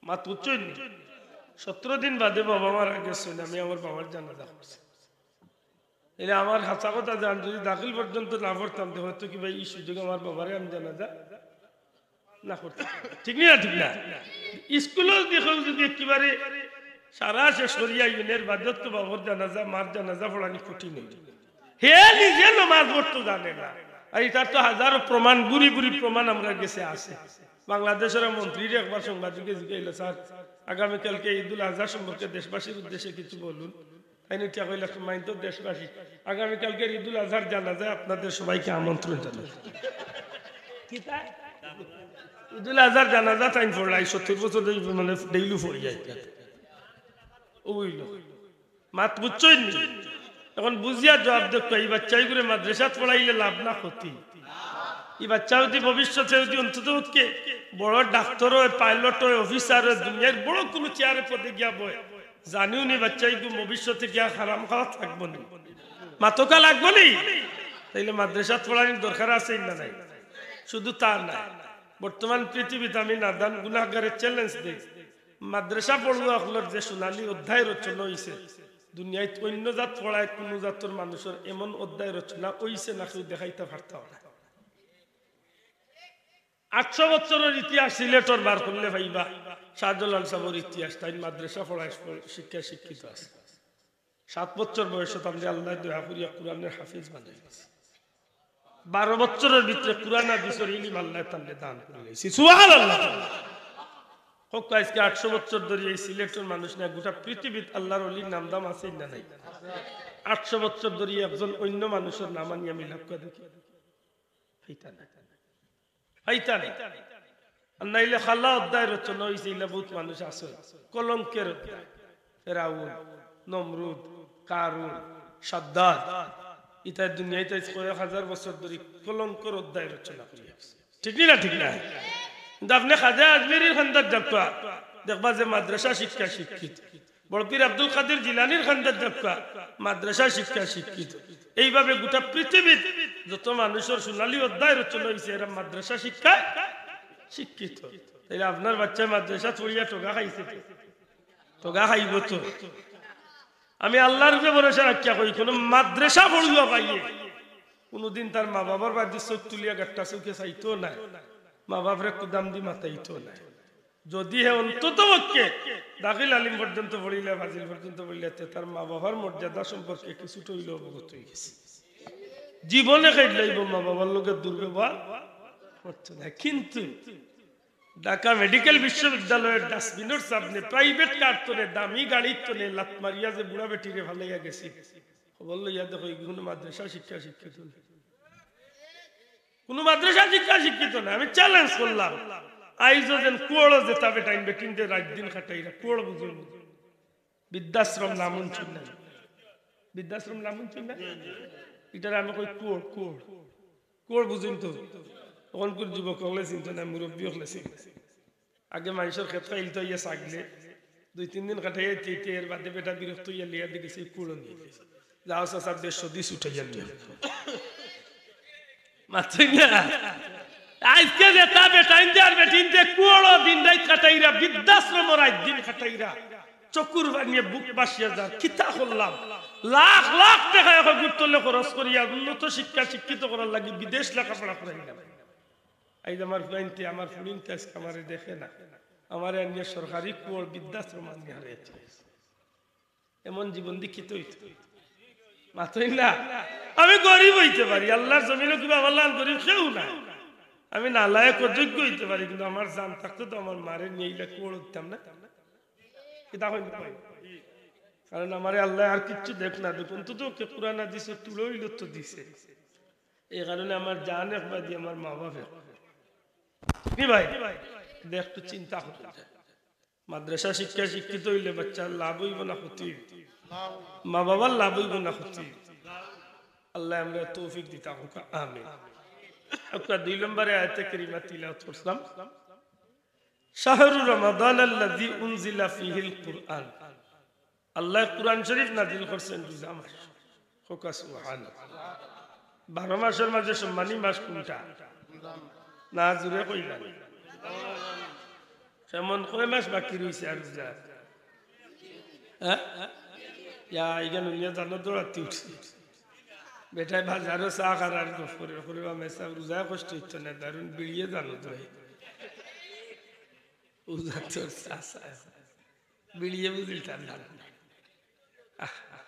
মাত বুঝছইন নি? সতেরো দিন বাদে বাবা মারা গেছইন, আমি আমার বাবার জানাজা করছি। এরে আমার হাছা কথা জান, যুদি দাখিল পর্যন্ত না পড়তাম, তে হয়তো কিবা ই সুযোগ আমার বাবারে আমি জানাজা না করতে। ঠিক নি না? ঠিক না? স্কুলো দেখো যুদি একেবারে সারা শেষ করিয়া ইউনের বাদে তো বাবার জানাজা, মার জানাজা পড়ানি কঠিন অইল। হে নিজে নমাজ পড়তো জানে না। আর ইটার তো হাজারো প্রমাণ, গুড়ি গুড়ি প্রমাণ আমরার গেছে আছে। বাংলাদেশর মন্ত্রীরে একবার সাংবাদিকে জিগাইলা, "স্যার, আগামীকালকে ঈদুল আজহা সম্পর্কে দেশবাসীর উদ্দেশ্যে কিছু বলুন।" তাইন উঠিয়া কইলা, "সম্মানিত দেশবাসী, আগামীকালকের ঈদুল আজহার জানাজায় আপনাদের সবাইকে আমন্ত্রণ জানাই।" কিতা? ঈদুল আজহার জানাজা তাইন পড়লা, এই সত্তর বছর ধরি মানে ডেইলি পড়ি যায়। ওই লোক। মাত বুঝছইন নি? এখন বুঝিয়া জবাব দেউক্কা, ই বাচ্চাইগুরে মাদ্রাসাত পড়াইলে লাভ না ক্ষতি? ই বাচ্চা যুদি ভবিষ্যতে যুদি অন্তত পক্ষে বড় ডাক্তার অয়, পাইলট অয়, অফিসার অয়, দুনিয়ার বড় কুনু চেয়ারে পদে গিয়া বয়, জানিও নি বাচ্চাইগু ভবিষ্যতে গিয়া হারাম খাওয়া থাকবো নি? মাতউক্কা লাগবো নি? তাইলে মাদ্রাসাত পড়ানির দরকার আছে না নাই? শুধু তা না, বর্তমান পৃথিবীত আমি নাদান গুনাহগারে চ্যালেঞ্জ দেই, মাদ্রাসা পড়ুয়া অকলর যে সোনালী অধ্যায় রচনা অইছে, দুনিয়াত অইন্য জাত পড়ায় কুনু জাতর মানুষর এমন অধ্যায় রচনা অইছে না, কেউ দেখাইতা পারতাম না। আটশো বছরর ইতিহাস সিলেটর বার করলে পাইবা, শাহজালাল সাবর ইতিহাস, তাইন মাদ্রাসা পড়ায় শিক্ষায় শিক্ষিত আছে। সাত বছর বয়সো তানরে আল্লায় দয়া করিয়া কুরআনর হাফিজ বানাই দিছে। বারো বছরর ভিতরে কুরআন হাদিসর ইলিম আল্লায় তানরে দান করি লাইছে। সুবহানাল্লাহ। কউক্কা, আইজকে আটশো বছর ধরি এই সিলেটর মানুষ না, গোটা পৃথিবীত আল্লার অলির নাম দাম আছে না নাই? আটশো বছর ধরি একজন অইন্য মানুষর নাম আনিয়া মিলাউক্কা দেখি। পাইতা না। পাইতা না। আর নাইলে খালা অধ্যায় রচনা অইছে, ইলা বউত মানুষ আছে। কলঙ্কের অধ্যায়। ফেরাউন, নমরুদ, কারুন, সাদ্দাদ। ইতায় দুনিয়াত আইজ কয়েক হাজার বছর ধরি কলঙ্কর অধ্যায় রচনা করি আছে। ঠিক নি না? ঠিক না? কিন্তু আপনে খাজা আজমিরির খান্দাত যাউক্কা, দেখবা যে মাদ্রাসা শিক্ষায় শিক্ষিত। বড় পীর আব্দুল কাদির জিলানীর খান্দাত যাউক্কা, মাদ্রাসা শিক্ষায় শিক্ষিত। এইভাবে গোটা পৃথিবীত যত মানুষর সোনালী অধ্যায় রচনা অইছে, এরা মাদ্রাসা শিক্ষায় শিক্ষিত। তাইলে আপনার বাচ্চায় মাদ্রাসা পড়িয়া ঠগা খাইছে তো? ঠগা খাইবো তো। আমি আল্লার উপরে ভরসা রাখিয়া কই, কুনু মাদ্রাসা পড়ুয়া ভাইয়ে কুনুদিন তার মা বাবার বায়দি চউখ তুলিয়া গাট্টা চউখে চাইতো নায়, মা বাপরে কুদাম দি মাতাইতো নায়। যদি হে অন্তত পক্ষে দাখিল আলিম পর্যন্ত পড়িলে, ফাজিল পর্যন্ত পড়িলে, তে তার মা বাবার মর্যাদা সম্পর্কে কিছুটা অইলেও অবগত অইগেছে। জীবনে কেডলাইবো মা বাবার লগে দুর্ব্যবহার করতো না। কিন্তু ঢাকা মেডিকেল বিশ্ববিদ্যালয়র ডাস্টবিনর সামনে প্রাইভেট কার তনে, দামি গাড়ির তনে লাত মারিয়া যে বুড়া বেটিরে ফালাইয়া গেছে, খবর লইয়া দেখো, ইগু কুনু মাদ্রাসা শিক্ষায় শিক্ষিত না। কুনু মাদ্রাসা শিক্ষায় শিক্ষিত না। আমি চ্যালেঞ্জ করলাম, আইজও যেন কুয়োড়ো যেতা বেটাইন বেটিন্তে রাইত দিন খাটাইরা, কুয়োড়ো বুঝইন? বৃদ্ধাশ্রম নাম হুনছইন না? বৃদ্ধাশ্রম নাম হুনছইন না? ইটারে আমি কই কুয়োড়, কুয়োড়। কুয়োড় বুঝইন তো? অখনকুর যুবক অকলে চিনতো না, মুরব্বি অকলে চিনতো। আগে মানষর খেত খাইলতো ইয়া ছাগলে, দুই তিন দিন খাটাইয়া ইতে ইতে এর বাদে বেটা বিরক্ত অইয়া লইয়া দেখি সেই কুয়োড়ো নিয়া গেছে। যাও চাচা, দেড়শো দিস উঠাইয়া লইয়া। মাতছইন না? আইজকে যেতা বেটাইন্তে আর বেটিন্তে কুয়োড়ো দিন রাইত খাটাইরা, বৃদ্ধাশ্রমো রাইত দিন খাটাইরা, চকুর পানিয়ে বুক ভাসিয়া যার, কিতা করলাম? লাখ লাখ টেকা এক গুরুত্বলে খরচ করিয়া উন্নত শিক্ষা শিক্ষিত করার লাগি বিদেশ লেখাপড়া করাইলাম। আইজ আমার ফুয়াইন্তে, আমার ফুড়িন্তে আইজকে আমারে দেখে না, আমারে আনিয়া সরকারি কুয়োড় বৃদ্ধাশ্রম আনিয়া হারাইছে। এমন জীবন দীক্ষিত অইতো? মাতইন না? আমি গরিব অইতে পারি, আল্লার জমিনো কিবা আমার লাখান গরিব কেউ নাই। আমি নালায়েক অযোগ্য অইতে পারি, কিন্তু আমার জান থাকতে তো আমার মারে নিয়া ইলা কুয়োড়ো দিতাম না। কিতা কইন ভাই? কারণ আমারে আল্লায় আর কিচ্ছু দেউক না দেউক, অন্তত কে কুরআন হাদিসর তুলো অইলো তো দিছে। এই কারণে আমার জান একবাদি আমার মা বাপ একবাদি। নি ভাই? দে একটু চিন্তা করইন। মাদ্রাসা শিক্ষায় শিক্ষিত অইলে বাচ্চার লাভ অইবো না ক্ষতি অইবো? মা বাবার লাভ অইবো না ক্ষতি অইবো? আল্লায় আমরারে তৌফিক দিতা হউক, আমিন। আপনার দুই নম্বরে আয়াতে কারিমা তিলাওয়াত করছিলাম, শাহরু রমাদান আল্লাযী উনজিলা ফীহিল কুরআন। আল্লায় কুরআন শরীফ নাজিল করছেন রোজা মাস। কউক্কা সুবহানাল্লাহ। বারো মাসর মাঝে সম্মানী মাস কুনটা? না, জোরে কইলা। কেমন কয় মাস বাকি রইছে আর রোজা? হ্যাঁ? ইয়া, ইখান হুনিয়া জানো দৌড়াতে উঠছে। বেটায় বাজারো চা খার আর গফ করে, করে বা মেসাব রোজায় কষ্ট অইতো না, দারুণ বিড়িয়ে জানো তো। রোজা তোর চা, চা, চা। বিড়িয়ে বুঝিল তার নাম। আহ, আহ।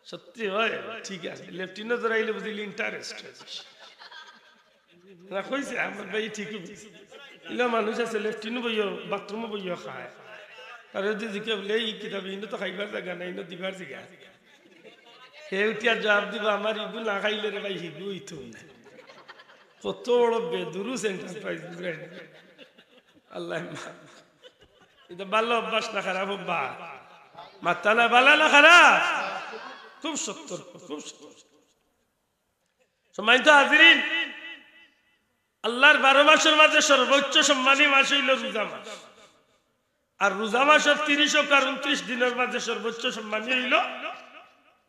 সত্যি অয়, ঠিক আছে। লেফটিনো ধরাইলে বুঝিল ইন্টারেস্ট। না কইছে, আমার ভাই ঠিকই বুঝছে। ইলা মানুষ আছে, লেফটিনো বইও, বাথরুমো বইও খায়। তারে যদি জিকে বুলে, "এই কিতাবে ইনো তো খাইবার জাগা নাই, ইনো দিবার জাগা।" হে উঠিয়া জবাব দিবা, "আমার ইগু না খাইলে রে ভাই, হিগু অইতো না।" কত বড় বেদুরুস এন্টারপ্রাইজ, বুঝলেন? আল্লাহ মা-, ইটা ভালো অভ্যাস না খারাপ অভ্যাস? মাতরা না, ভালো না খারাপ? খুব সতর্ক, খুব সতর্ক। সম্মানিত হাজিরিন, আল্লার বারো মাসর মাঝে সর্বোচ্চ সম্মানী মাস অইলো রোজা মাস। আর রোজা মাসর তিরিশ অউক আর ঊনত্রিশ দিনর মাঝে সর্বোচ্চ সম্মানী অইলো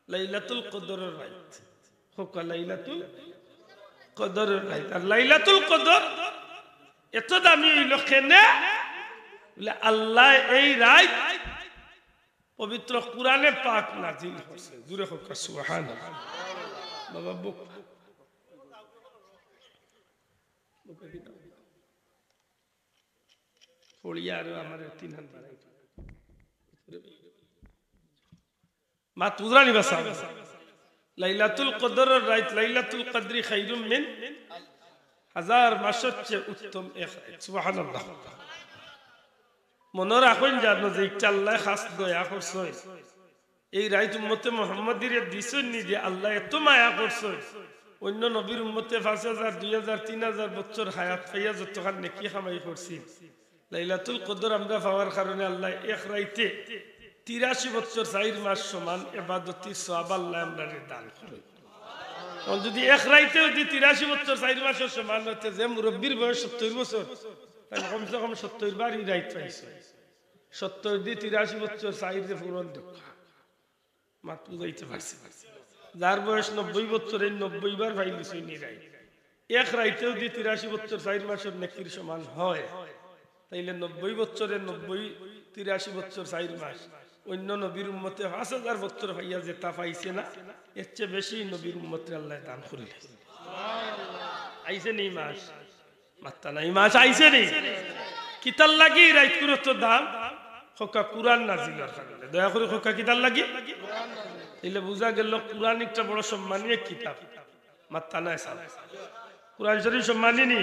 লাইলাতুল কদরর রাইত। কউক্কা লাইলাতুল কদরর রাইত। আর লাইলাতুল কদর এত দামি অইলো কেনে? বলে, আল্লায় এই রাইত পবিত্র কোরআনে পাক নাজিল করছে। জুরে কউক্কা সুবহানাল্লাহ। বাবা, বুক পড়িয়া আরো আমার তিন হাত বাড়াই। মাত বুঝরা নি বা সাব? লাইলাতুল কদরর রাইত, লাইলাতুল কদরি খাইরুম মিন হাজার মাসর চেয়ে উত্তম এক রাইত। সুবহানাল্লাহ। মনো রাখইন যেন যে ইটা আল্লায় খাস দয়া করছইন। এই রাইত উম্মতে মুহাম্মদীরে দিছইন নি যে আল্লায় এত মায়া করছইন। অন্য নবীর উম্মতে পাঁচ হাজার, দুই হাজার, তিন হাজার বছর হায়াত পাইয়া যতখান নেকি কামাই করছইন, লাইলাতুল কদর আমরা পাওয়ার কারণে আল্লায় এক রাইতে তিরাশি বছর চাইর মাস সমান এবাদতির সওয়াব আল্লায় আমরারে দান করইন। অখন যদি এক রাইতে যদি তিরাশি বছর চাইর মাসর সমান অয়, তে যে মুরব্বির বয়স সত্তইর বছর, তাইন কমসে কম সত্তইর বার ই রাইত পাইছইন। সত্তইর দি তিরাশি বছর চাইর রে পূরণ দেউক্কা। মাত বুঝাইতে পারছি? যার বয়স নব্বই বছর, এই নব্বই বার পাইলিছইন ই রাইত। এক রাইতে যদি তিরাশি বছর চাইর মাসর নেকির সমান হয়, তাইলে নব্বই বছরে নব্বই, তিরাশি বছর চাইর মাস, অন্য নবীর উম্মতে পাঁচ হাজার বছর পাইয়া যেতা পাইছে না, এর চেয়ে বেশি নবীর উম্মতরে আল্লায় দান করিলে। আইছে নি মাস? মাত্তা নাই, মাস আইছে নি? কিতার লাগি রাইতকুর অত দাম? কউক্কা কোরআন নাজিলর কারণে। দয়া করি কউক্কা কিতার লাগি? তাইলে বুঝা গেল কোরআন একটা বড় সম্মানী এক কিতাব। মাত্তা নাই সাব। কোরআন শরীফ সম্মানী নি?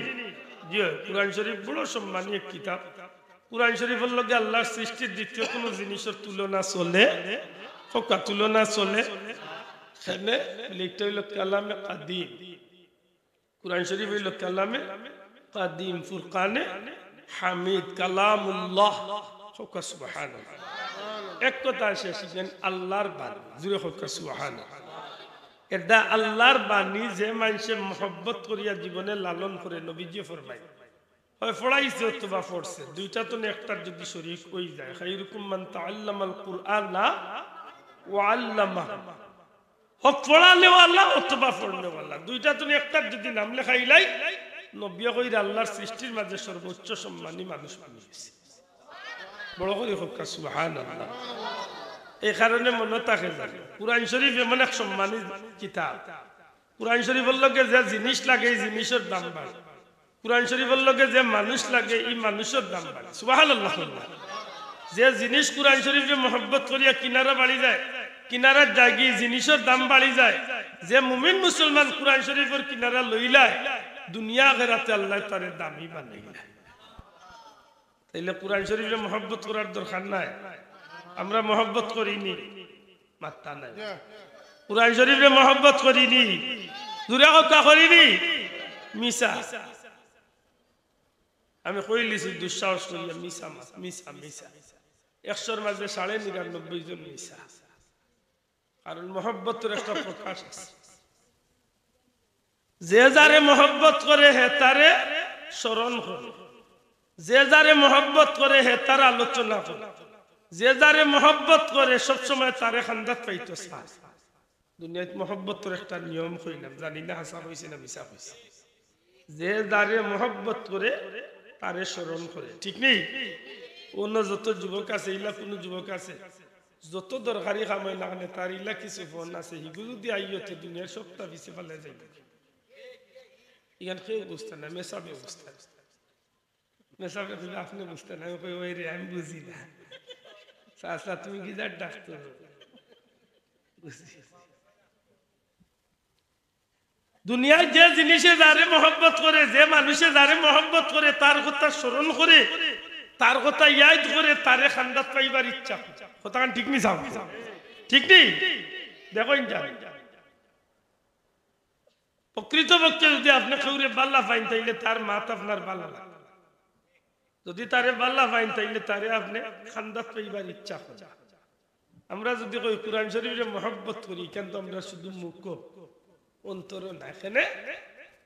জি অয়, কোরআন শরীফ বড় সম্মানী এক কিতাব। কোরআন শরীফর লগে আল্লাহর সৃষ্টির দ্বিতীয় কোনো জিনিসর তুলনা চলে? কউক্কা তুলনা চলে? এখানে লিখতে হইল কালামে কাদিম। কোরআন শরীফ অইল কালামে কাদিম, ফুরকানে হামিদ, কালামুল্লাহ। কউক্কা সুবহানাল্লাহ। এক কথা শেষ, ইখান আল্লাহর বাণী। জুরে কউক্কা সুবহানাল্লাহ। এটা আল্লাহর বাণী, যে মানষে মহব্বত করিয়া জীবনে লালন করে, নবীজি ফরমায়, হয় পড়াইছে অথবা পড়ছে, দুইটা তো একটার যদি শরিক অই যায়, খাইরুকুম মান তাআল্লামাল কুরআনা ওয়া আল্লামাহু। হক পড়ানেওয়ালা অথবা পড়নেওয়ালা, দুইটা তুমি একটার যদি নাম লেখাইলাই, নবী কইরা আল্লাহর সৃষ্টির মাঝে সর্বোচ্চ সম্মানী মানুষ বানাই দিছে। বড় করি কউক্কা সুবহানাল্লাহ। এই কারণে মনো থাকে জানি, কোরআন শরীফ এমন এক সম্মানী কিতাব। কোরআন শরীফর লগে যে জিনিস লাগে, এই জিনিসর দাম বাড়ে। কোরআন শরীফর লগে যে মানুষ লাগে, ই মানুষর দাম বাড়ে। সুবহানাল্লাহ। যে জিনিস কোরআন শরীফরে মহব্বত করিয়া কিনারা বাড়ি যায়, কিনারার জাগি জিনিসর দাম বাড়ি যায়। যে মুমিন মুসলমান কোরআন শরীফর কিনারা লইলায়, দুনিয়া আখেরাতে আল্লায় তারে দামি বানাইলায়। তাইলে কোরআন শরীফরে মহব্বত করার দরকার নাই? আমরা মহব্বত করি নি? মাত্তা নাই। কোরআন শরীফরে মহব্বত করি নি? জুরে কউক্কা করি নি? মিছা। আমি কইলিছি দুঃসাহস করিয়া, মিছা মাত, মিছা, মিছা। একশোর মাঝে সাড়ে নিরানব্বই জন মিছা। কারণ মহব্বতর একটা প্রকাশ আছে। যে যারে মহব্বত করে, হে তারে স্মরণ করে। যে যারে মহব্বত করে, হে তার আলোচনা করে। যে যারে মহব্বত করে, সবসময় তারে কান্দাত পাইতো চায়। দুনিয়াত মহব্বতর একটা নিয়ম কইলাম, জানি না হাছা কইছি না মিছা কইছি। যে যারে মহব্বত করে, তারে স্মরণ করে, ঠিক নি? অন্য যত যুবক আছে, ইলা কোনো যুবক আছে, যত দরকারি কাম অয় না কেনে, তার ইলা কিছু ফোন আছে, হিগু যদি আইয়ো তে দুনিয়ার সবটা পিছে ফালাই যাইবো। ইখান কেউ বুঝতা না, মেসাবে বুঝতা না। মেসাবে কইবা, "আপনে বুঝতা না।" আমি কই, "ওই রে, আমি বুঝি না।" চাচা, তুমি কি যার ডাক্তার? বুঝি। দুনিয়ায় যে জিনিসে যারে মহব্বত করে, যে মানুষে যারে মহব্বত করে, তার কথা স্মরণ করে, তার কথা ইয়াদ করে, তারে কান্দাত পাইবার ইচ্ছা করে। কথাখান ঠিক নি সাব? ঠিক নি? দেখইন যা। প্রকৃতপক্ষে যদি আপনে কেউরে বালা পাইন, তাইলে তার মাত আপনার বালা লাগে। যদি তারে বালা পাইন, তাইলে তারে আপনে কান্দাত পাইবার ইচ্ছা করে। আমরা যদি কই কোরআন শরীফরে মহব্বত করি, ইখান তো আমরা শুধু মুখো, অন্তরো না। কেনে?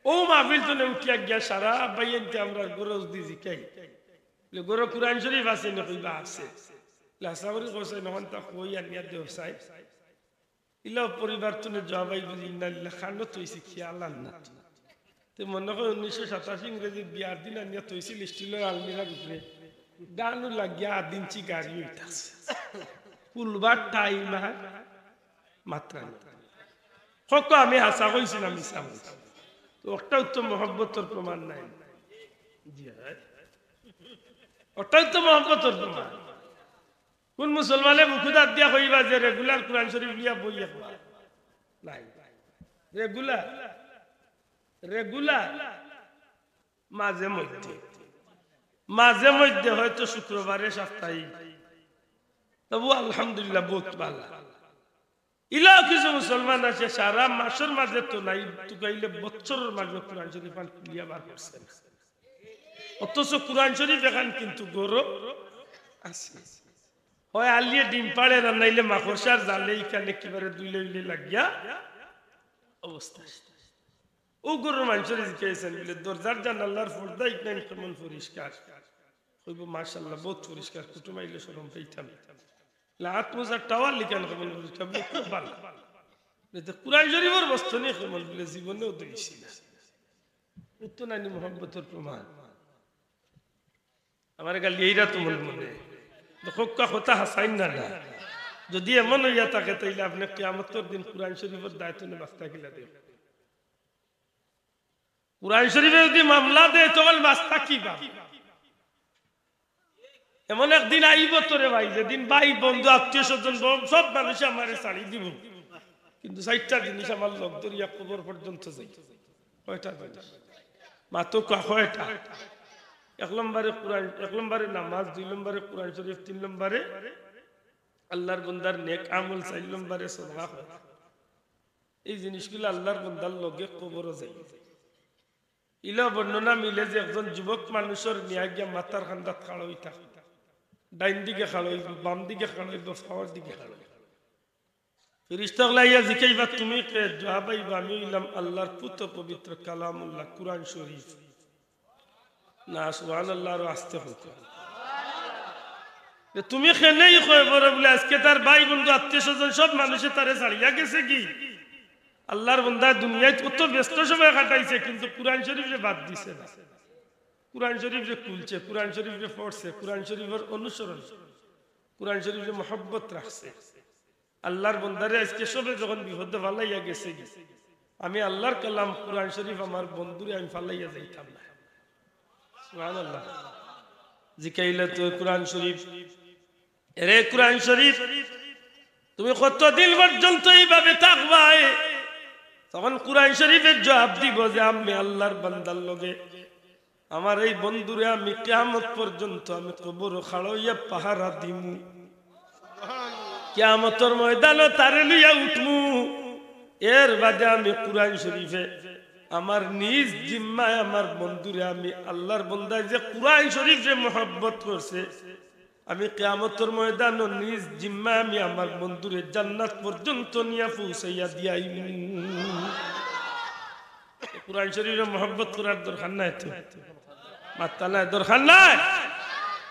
অউ মাহফিল তনে উঠিয়া গিয়া সারা ভাইয়াইন্তে আমরার ঘরো যদি জিকাই, বলে, "ঘরো কোরআন শরীফ আছে নি?" কইবা, "আছে।" বলে, "আশা করি কইছে, নখন তা কই আনিয়া দেও চাই।" ইলা পরিবার তনে জবাই বুঝি, "ইন্না লিল্লাহ, খানো থইছি, খেয়াল আর না।" তে মনো কয় উনিশশো সাতাশি ইংরেজি বিয়ার দিন আনিয়া থইছিল স্টিলর আলমিরার উপরে। গানও লাগিয়া আধ ইঞ্চি গাড়ি অইতাছে। খুলবার টাইম আর মাত্রা নাই। কউক্কা আমি হাছা কইছি না মিছা কইছি? তো ওটাও তো মহব্বতর প্রমাণ নায়। জি অয়। ওটাও তো মহব্বতর প্রমাণ। কোন মুসলমানে বুকুত আত দিয়া কইবা যে রেগুলার কোরআন শরীফ লইয়া বই একবার? নাই। রেগুলার, রেগুলার মাঝে মধ্যে, মাঝে মধ্যে হয়তো শুক্রবারে সাপ্তাহিক, তবু আলহামদুলিল্লাহ বউত ভালা। ইলাও কিছু মুসলমান আছে সারা মাসর মাঝে তো নাই, তুকাইলে বছরর মাঝে কোরআন শরীফ আন খুলিয়া বার করছে না। অথচ কোরআন শরীফ এখান কিন্তু ঘরো আছে। হয় আলিয়ে ডিম পাড়ে, আর নাইলে মাকড়সার জালে ইখান একেবারে দুইলে উইলে লাগিয়া অবস্থা। অউ ঘরর মানষরে জিকাইছইন বুলে, "দরজার জানালার পর্দা ইখান কেমন পরিষ্কার?" কইবো, "মাশাআল্লাহ, বউত পরিষ্কার, কুটুম আইলে শরম পাইতাম।" লা, আত মোজার টাওয়াল ইখান কেমন পরিষ্কার? বুলে, "খুব ভালা।" বুলে, "তে কোরআন শরীফর বস্তু নি কেমন?" বুলে, "জীবনেও ধইছি না।" উত্তর নানি মহব্বতর প্রমাণ। আমার গালি এইরা তো মনে মনে। তো কউক্কা কথা হাছাইন না, না। যদি এমন অইয়া থাকে, তাইলে আপনে কিয়ামতর দিন কোরআন শরীফর দায় থনে বাস্তা কিলা দেও? কোরআন শরীফে যদি মামলা দেয়, তখন বাস্তা কিবা? এমন একদিন আইবো তো রে ভাই, যেদিন ভাই, বন্ধু, আত্মীয় স্বজন, ব-, সব মানুষে আমারে ছাড়ি দিবো, কিন্তু চাইরটা জিনিস আমার লগ ধরিয়া কবর পর্যন্ত যাইবো। কয়টা জিনিস? মাতো কয়-, কয়টা? এক নম্বরে কোরআন, এক নম্বরে নামাজ, দুই নম্বরে কোরআন শরীফ, তিন নম্বরে আল্লাহর বন্দার নেক আমল, চাইর নম্বরে সদকা। এই জিনিসগুলা আল্লাহর বন্দার লগে কবরো যাইবো। ইলা বর্ণনা মিলে যে একজন যুবক মানুষর নিয়া গিয়া মাথার কান্দাত খাড়া অইতা, ডাইন দিকে খাড়া অইবো, বাম দিকে খাড়া অইবো, ফাওর দিকে খাড়া অইবো। ফিরিস্তা অকলে আইয়া জিকাইবা, "তুমি কে?" জবাব আইবো, "আমি অইলাম আল্লাহর পুত পবিত্র কালামুল্লাহ, কোরআন শরীফ।" না, সুবহানাল্লাহ, আরো আস্তে কউক্কা। যে তুমি কেনে ই কইবো রে বুলে, আজকে তার ভাই বন্ধু আত্মীয় স্বজন সব মানুষে তারে ছাড়িয়া গেছে গি। আল্লাহর বন্দা দুনিয়াত কত ব্যস্ত সময় কাটাইছে, কিন্তু কোরআন শরীফরে বাদ দিছে না। কোরআন শরীফরে খুলছে, কোরআন শরীফরে পড়ছে, কোরআন শরীফর অনুসরণ, কোরআন শরীফরে মহব্বত রাখছে। আল্লাহর বন্দারে আজকে সবে যখন বিপদো ফালাইয়া গেছে গি, আমি আল্লাহর কালাম কোরআন শরীফ আমার বন্ধুরে আমি ফালাইয়া যাইতাম না। সুবহানাল্লাহ। জিকাইলে তো কোরআন শরীফ, "এরে কোরআন শরীফ, তুমি কতদিন পর্যন্ত এইভাবে থাকবায়?" তখন কোরআন শরীফে জবাব দিবো যে, "আমি আল্লাহর বান্দার লগে আমার এই বন্ধুরে আমি কিয়ামত পর্যন্ত আমি কবরো খাড়া অইয়া পাহারা দিমু। কিয়ামতর ময়দানো তারে লইয়া উঠমু। এর বাদে আমি কোরআন শরীফে আমার নিজ জিম্মায় আমার বন্ধুরে আমি আল্লাহর বন্দায় যে কোরআন শরীফরে মহব্বত করছে, আমি কিয়ামতর ময়দানো নিজ জিম্মায় আমি আমার বন্ধুরে জান্নাত পর্যন্ত নিয়া পৌঁছাইয়া দিয়াইমু।" কোরআন শরীফরে মহব্বত করার দরকার নাই তো? মাত্তা নাই, দরকার নাই?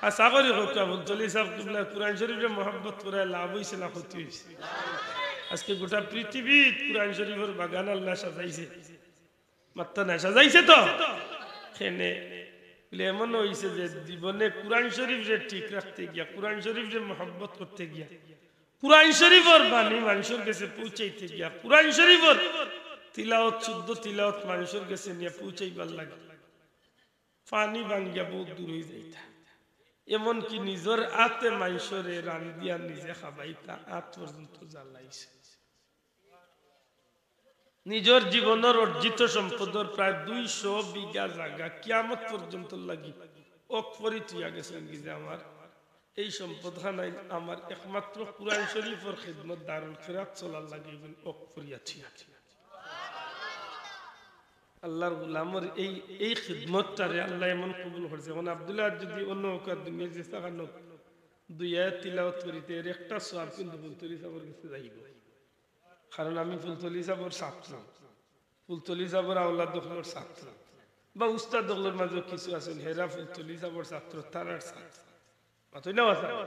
আশা করি কউক্কা, ফুলতলি ছাব কিবলা, কোরআন শরীফরে মহব্বত করায় লাভ অইছে না ক্ষতি অইছে? আজকে গোটা পৃথিবীত কোরআন শরীফর বাগান আল্লায় সাজাইছে। মাত্তা নাই, সাজাইছে তো? কেনে? বুলে, এমন অইছে যে জীবনে কোরআন শরীফরে ঠিক রাখতে গিয়া, কোরআন শরীফরে মহব্বত করতে গিয়া, কোরআন শরীফর বাণী মানষর গেছে পৌঁছাইতে গিয়া, কোরআন শরীফর তিলাওয়াত, শুদ্ধ তিলাওয়াত মানষর গেছে নিয়া পৌঁছাইবার লাগি পানি ভাঙ্গিয়া বউত দূর অইযাইতা। এমনকি নিজর আতে মানষরে রান্দিয়া নিজে খাবাইতা, আত পর্যন্ত জ্বালাইছে। নিজর জীবনর অর্জিত সম্পদর প্রায় দুইশো বিঘা জাগা কিয়ামত পর্যন্ত লাগি অকফরি থুইয়া গেছইন গি যে আমার এই সম্পদ খানাইন আমার একমাত্র কোরআন শরীফর খিদমত, দারুল কিরাত চলার লাগি অকফরিয়া থুইয়া। আল্লাহর গোলামর এই, এই খিদমতটারে আল্লায় এমন কবুল করছে। এখন আব্দুল্লাহ যদি অন্য অউকার দুনিয়ার যে জাগাত দুই আয়াত তিলাওয়াত করিতে এর একটা সওয়াব কিন্তু ফুলতলি ছাবর গেছে যাইবো। কারণ আমি ফুলতলি ছাবর ছাত্র, ফুলতলি ছাবর আওলাদ অকলর ছাত্র, বা উস্তাদ অকলর মাঝে কিছু আছইন, হেরা ফুলতলি ছাবর ছাত্র, তারার ছাত্র। মাতইন না মাতইন না?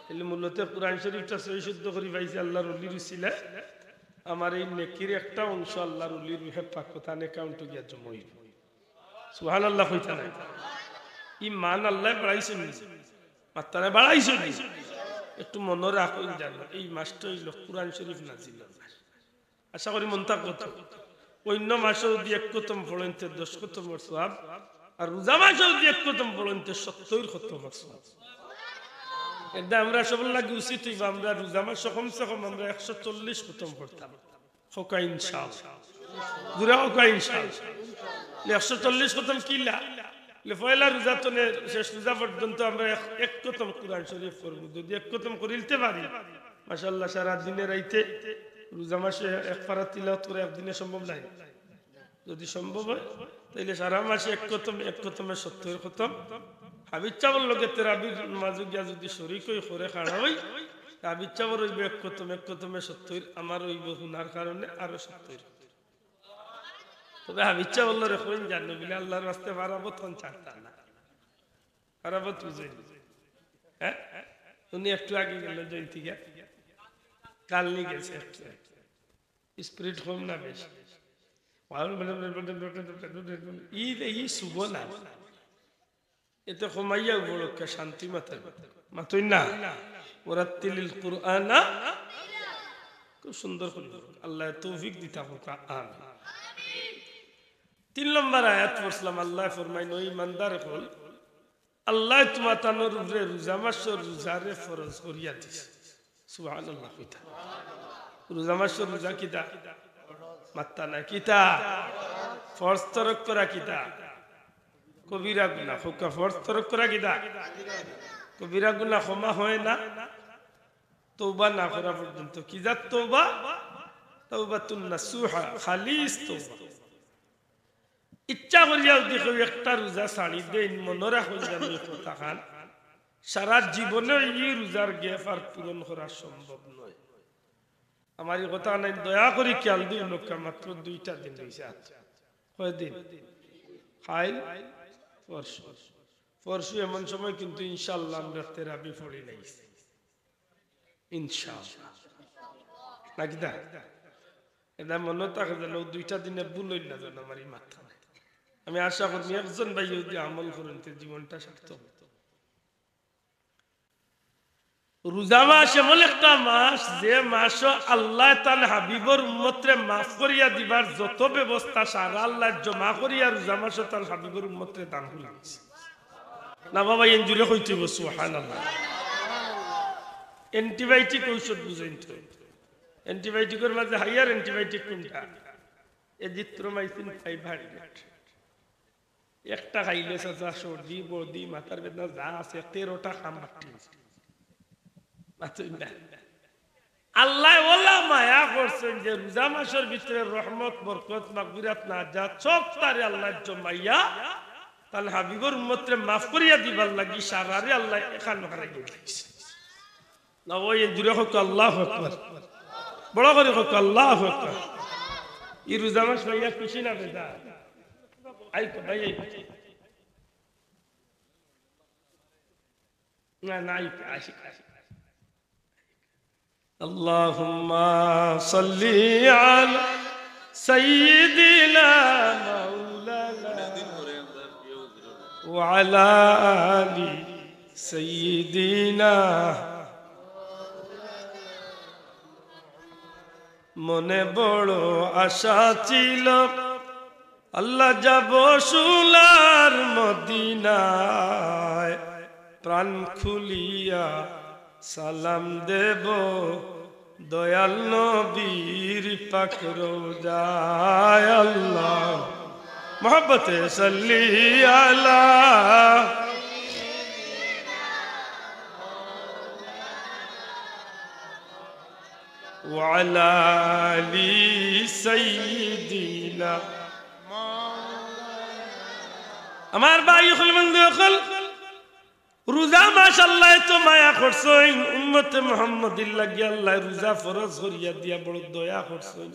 তাইলে মূলত কোরআন শরীফটা সহি শুদ্ধ করি পাইছে আল্লাহর অলির উসিলায়। আমার এই নেকির একটা অংশ আল্লাহর অলির রুহে পাকো তান অ্যাকাউন্টো গিয়া জমা অইবো। সুবহানাল্লাহ কইতা নাই? ই মান আল্লায় বাড়াইছইন নি? মাত্রা বাড়াইছে নি? একটু মনো রাখইন জানো, এই মাসটা অইলো কোরআন শরীফ নাজিলর মাস। আশা করি মনো থাকবো তো। অইন্য মাসো যুদি এক খতম পড়ইন তে দশ খতমর সওয়াব, আর রোজা মাসো যুদি এক খতম পড়ইন তে সত্তইর খতমর সওয়াব। এরদায় আমরা সবর লাগি উচিত অইবো, আমরা রোজা মাসো কমসে কম আমরা একশো চল্লিশ খতম পড়তাম। কউক্কা ইনশাআল্লাহ। জোরে কউক্কা ইনশাআল্লাহ। একশো চল্লিশ খতম কিলা? পয়লা রোজা তনে শেষ রোজা পর্যন্ত আমরা এক, এক খতম কোরআন শরীফ পড়মু। যুদি এক খতম করিলতে পারি, মাশাআল্লাহ, সারা দিনে রাইতে রোজা মাসে এক পারা তিলাওয়াত করা একদিনে সম্ভব নায়। যুদি সম্ভব অয়, তাইলে সারা মাসে এক খতম, এক খতমে সত্তইর খতম। হাফিজ সাবর লগে তেরাবির নামাজো গিয়া যুদি শরিক অই, করে খাড়া অই, তে হাফিজ সাবর অইবো এক খতম, এক খতমে সত্তইর, আমার অইবো হুনার কারণে আরো সত্তইর। তবে হাফিজ সাবর লগে কইন জানো বুলে আল্লার ওয়াস্তে ফারাবত কইন ছাড়তা না। ফারাবত বুঝইন? হ্যাঁ? উনি একটু আগে গেলা জয়ন্তী গিয়া। কাল নি গেছে একটু। স্পিরিট কম না বেশি? ই রে, ই শুভ না। এতে কমাইয়া বড় কে শান্তি মাতের। মাতইন না। ওরাত্তিলিল কুরআনা। খুব সুন্দর করি। আল্লায় তৌফিক দিতা কউক্কা। আমিন। তিন নম্বর আয়াত পড়ছিলাম, আল্লায় ফরমাইন, "ও ইমানদার অকল, আল্লায় তুমা তানর উপরে রোজা মাসর রোজারে ফরজ করিয়া দিছে।" সুবহানাল্লাহ কইতা। রোজা মাসর রোজা কিতা? মাত্তা না কিতা? ফরজ তরক করা কিতা? কবিরা গুনা। কউক্কা, ফরজ তরক করা কিতা? কবিরা গুনা ক্ষমা হয় না তওবা না করা পর্যন্ত। কি জাত তওবা? তাওবাতুন নাসুহা, খালিস তওবা। ইচ্ছা করিয়া যুদি কেউ একটা রোজা ছাড়ি দেইন, মনো রাখইন জানো ই কথাখান, সারা জীবনে ই রোজার gap আর পূরণ করা সম্ভব নয়। আমার ই কথাখান দয়া করি খেয়াল দিও, নক্কা মাত্র দুইটা দিন রইছে। কয় দিন? কাইল, পরশু। পরশু এমন সময় কিন্তু ইনশাআল্লাহ আমরা তেরাবি পড়ি নাই। ইনশাআল্লাহ। নাকি দা? এটা মনো থাকে যেন, ও দুইটা দিনে ভুল অইল না যেন আমার ই মাত্রা। আমি আশা করি একজন ভাই যদি আমল করইন, তে জীবনটা সার্থক। রোজা মাস এমন একটা মাস, যে মাসো আল্লায় তান হাবিবর উম্মতরে মাফ করিয়া দিবার যত ব্যবস্থা সারা আল্লায় জমা করিয়া রোজা মাসো তান হাবিবর উম্মতরে দান করি দিছে। না বাবা, এন জুরে কইতে অইবো, সুবহানাল্লাহ। Antibiotic ঔষধ বুঝইন তো। Antibiotic-র মাঝে higher antibiotic কোনটা? Azithromycin five hundred। একটা খাইলে চাচা সর্দি, বর্দি, মাথার বেদনা যা আছে, তেরোটা কাম বাকি। মাতইন না। আল্লায় অলা মায়া করছইন যে রোজা মাসর ভিতরে রহমত, বরকত, মাগফিরাত, নাজাত সব তারে আল্লায় জমাইয়া তান হাবিবর উম্মতরে মাফ করিয়া দিবার লাগি সারারে আল্লায় এখান হারাই দিছে। না ওই জুরে কউক্কা আল্লাহু আকবার। বড় করি কউক্কা আল্লাহু আকবার। ই রোজা মাস পাইয়া খুশি না বেজার? আই তো ভাই, আই। না, না, আই, আসি, আসি। اللهم صل على سيدنا مولانا وعلى آل سيدنا। মনে বড় আশা ছিল, আল্লাহ, যাব সোনার মদিনায়, প্রাণ খুলিয়া সালাম দেব দয়াল নবীর পাক রোজায়। আল্লাহ, মহব্বতে সাল্লি আলা ওয়ালা আলি সাইয়্যিদিনা। আমার ভাই অকল, বন্ধু অকল, রোজা মাস আল্লায় এত মায়া করছইন, উম্মতে মুহাম্মদীর লাগি আল্লায় রোজা ফরজ করিয়া দিয়া বড় দয়া করছইন।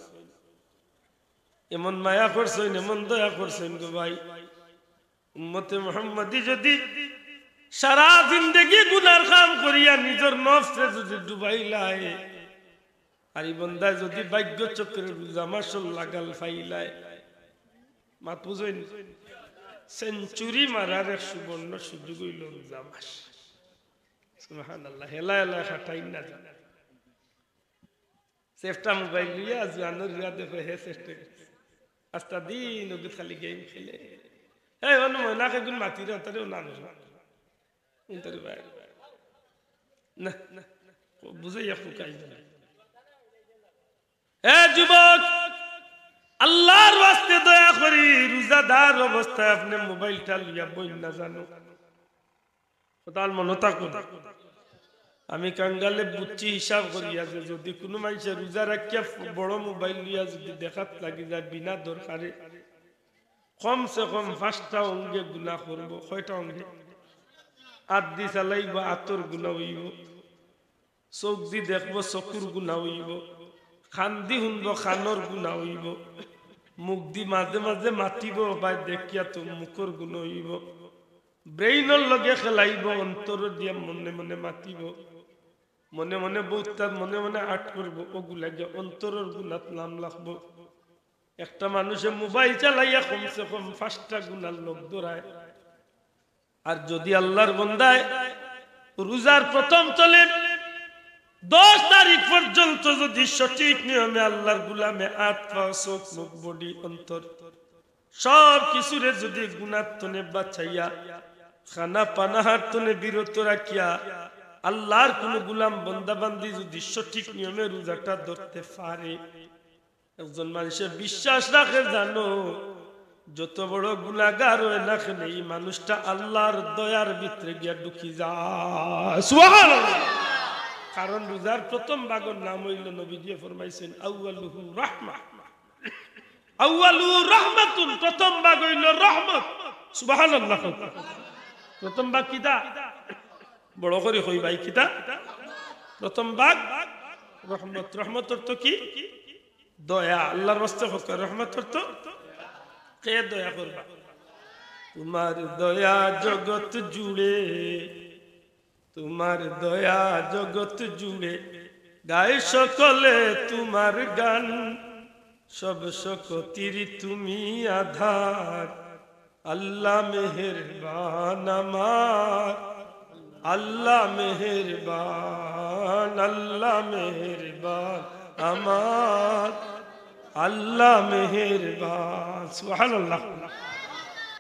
এমন মায়া করছইন, এমন দয়া করছইন গো ভাই। উম্মতে মুহাম্মদী যদি সারা জিন্দেগি গুনার কাম করিয়া নিজর নফসরে যদি ডুবাইলায়, আর ই বন্দায় যদি ভাগ্য চক্রে রোজা মাসর লাগাল পাইলায়, মাত বুঝইন, সেঞ্চুরি মারার এক সুবর্ণ সুযোগ অইলো রোজা মাস। সুবহানাল্লাহ, হেলা হেলা খাটাই না যায়। সেফটা মোবাইল লইয়া জুয়ানর হুয়া দেখো হে চেষ্টা করছে। আস্তা দিন ওগুত খালি গেম খেলে। এই অন্য ময়নাকে গুণ মাতির অন্তরে ও নাম। অন্তরে ভাই। না, না, বুঝাইয়া ফুকাই না। এ যুবক, আল্লাহর ওয়াস্তে দয়া করি, রোজাদার অবস্থায় আপনে মোবাইলটা লইয়া বইন না জানো। কথা মনো থাকো। আমি কাঙ্গালে বুঝছি হিসাব করিয়া যে যদি কুনু মানষে রোজা রাখিয়া ফ-, বড় মোবাইল লইয়া যদি দেখাত লাগি যায় বিনা দরকারে, কমসে কম পাঁচটা অঙ্গে গুনা করবো। কয়টা অঙ্গে? আত দি চালাইবো, আতর গুনা অইবো। চোখ দি দেখবো, চকুর গুনা অইবো। কান দি হুনবো, কানর গুনা অইবো। মুখ দি মাঝে মাঝে মাতিবো, বায় দেখিয়া তো মুখর গুনা অইবো। ব্রেইনর লগে খেলাইবো, অন্তর দিয়া মনে মনে মাতিবো, মনে মনে বউতার মনে মনে আট করবো, ওগুলা গিয়া অন্তরর গুনাত নাম লাগবো। একটা মানুষে মোবাইল চালাইয়া কমসে কম পাঁচটা গুনার লগ ধরায়। আর যদি আল্লাহর বন্দায় রোজার প্রথম তলে দশ তারিখ পর্যন্ত যদি সঠিক নিয়মে আল্লাহর গুলামে আত, পাও, চোখ, মুখ, বডি, অন্তর সব কিছুরে যদি গুনার তনে বাঁচাইয়া, খানা পানাহার তনে বিরত রাখিয়া, আল্লাহর কুনু গুলাম বন্দাবান্দি যদি সঠিক নিয়মে রোজাটা ধরতে পারে, একজন মানষে বিশ্বাস রাখে জানো, যত বড় গুনাগার অয় না কেনে, ই মানুষটা আল্লাহর দয়ার ভিতরে গিয়া ঢুকি যায়। সুবহানাল্লাহ। কারণ রোজার প্রথম ভাগর নাম অইলো, নবীজিয়ে ফরমাইছইন, আউয়ালুহু রাহমা। আউয়ালুহু রাহমাতুন, প্রথম ভাগ অইলো রহমত। সুবহানাল্লাহ। প্রথম ভাগ কিতা? বড় করি কই ভাই, কিতা? প্রথম ভাগ রহমত। রহমত অর্থ কি? দয়া। আল্লাহর ওয়াস্তে কউক্কা, রহমত অর্থ কে দয়া করবা? তোমার দয়া জগৎ জুড়ে, তোমার দয়া জগৎ জুড়ে, গায় সকলে তোমার গান। সব শক্তির তুমি আধার, আল্লাহ মেহেরবান আমার, আল্লাহ মেহেরবান, আল্লাহ মেহেরবান আমার, আল্লাহ মেহেরবান। সুবহানাল্লাহ।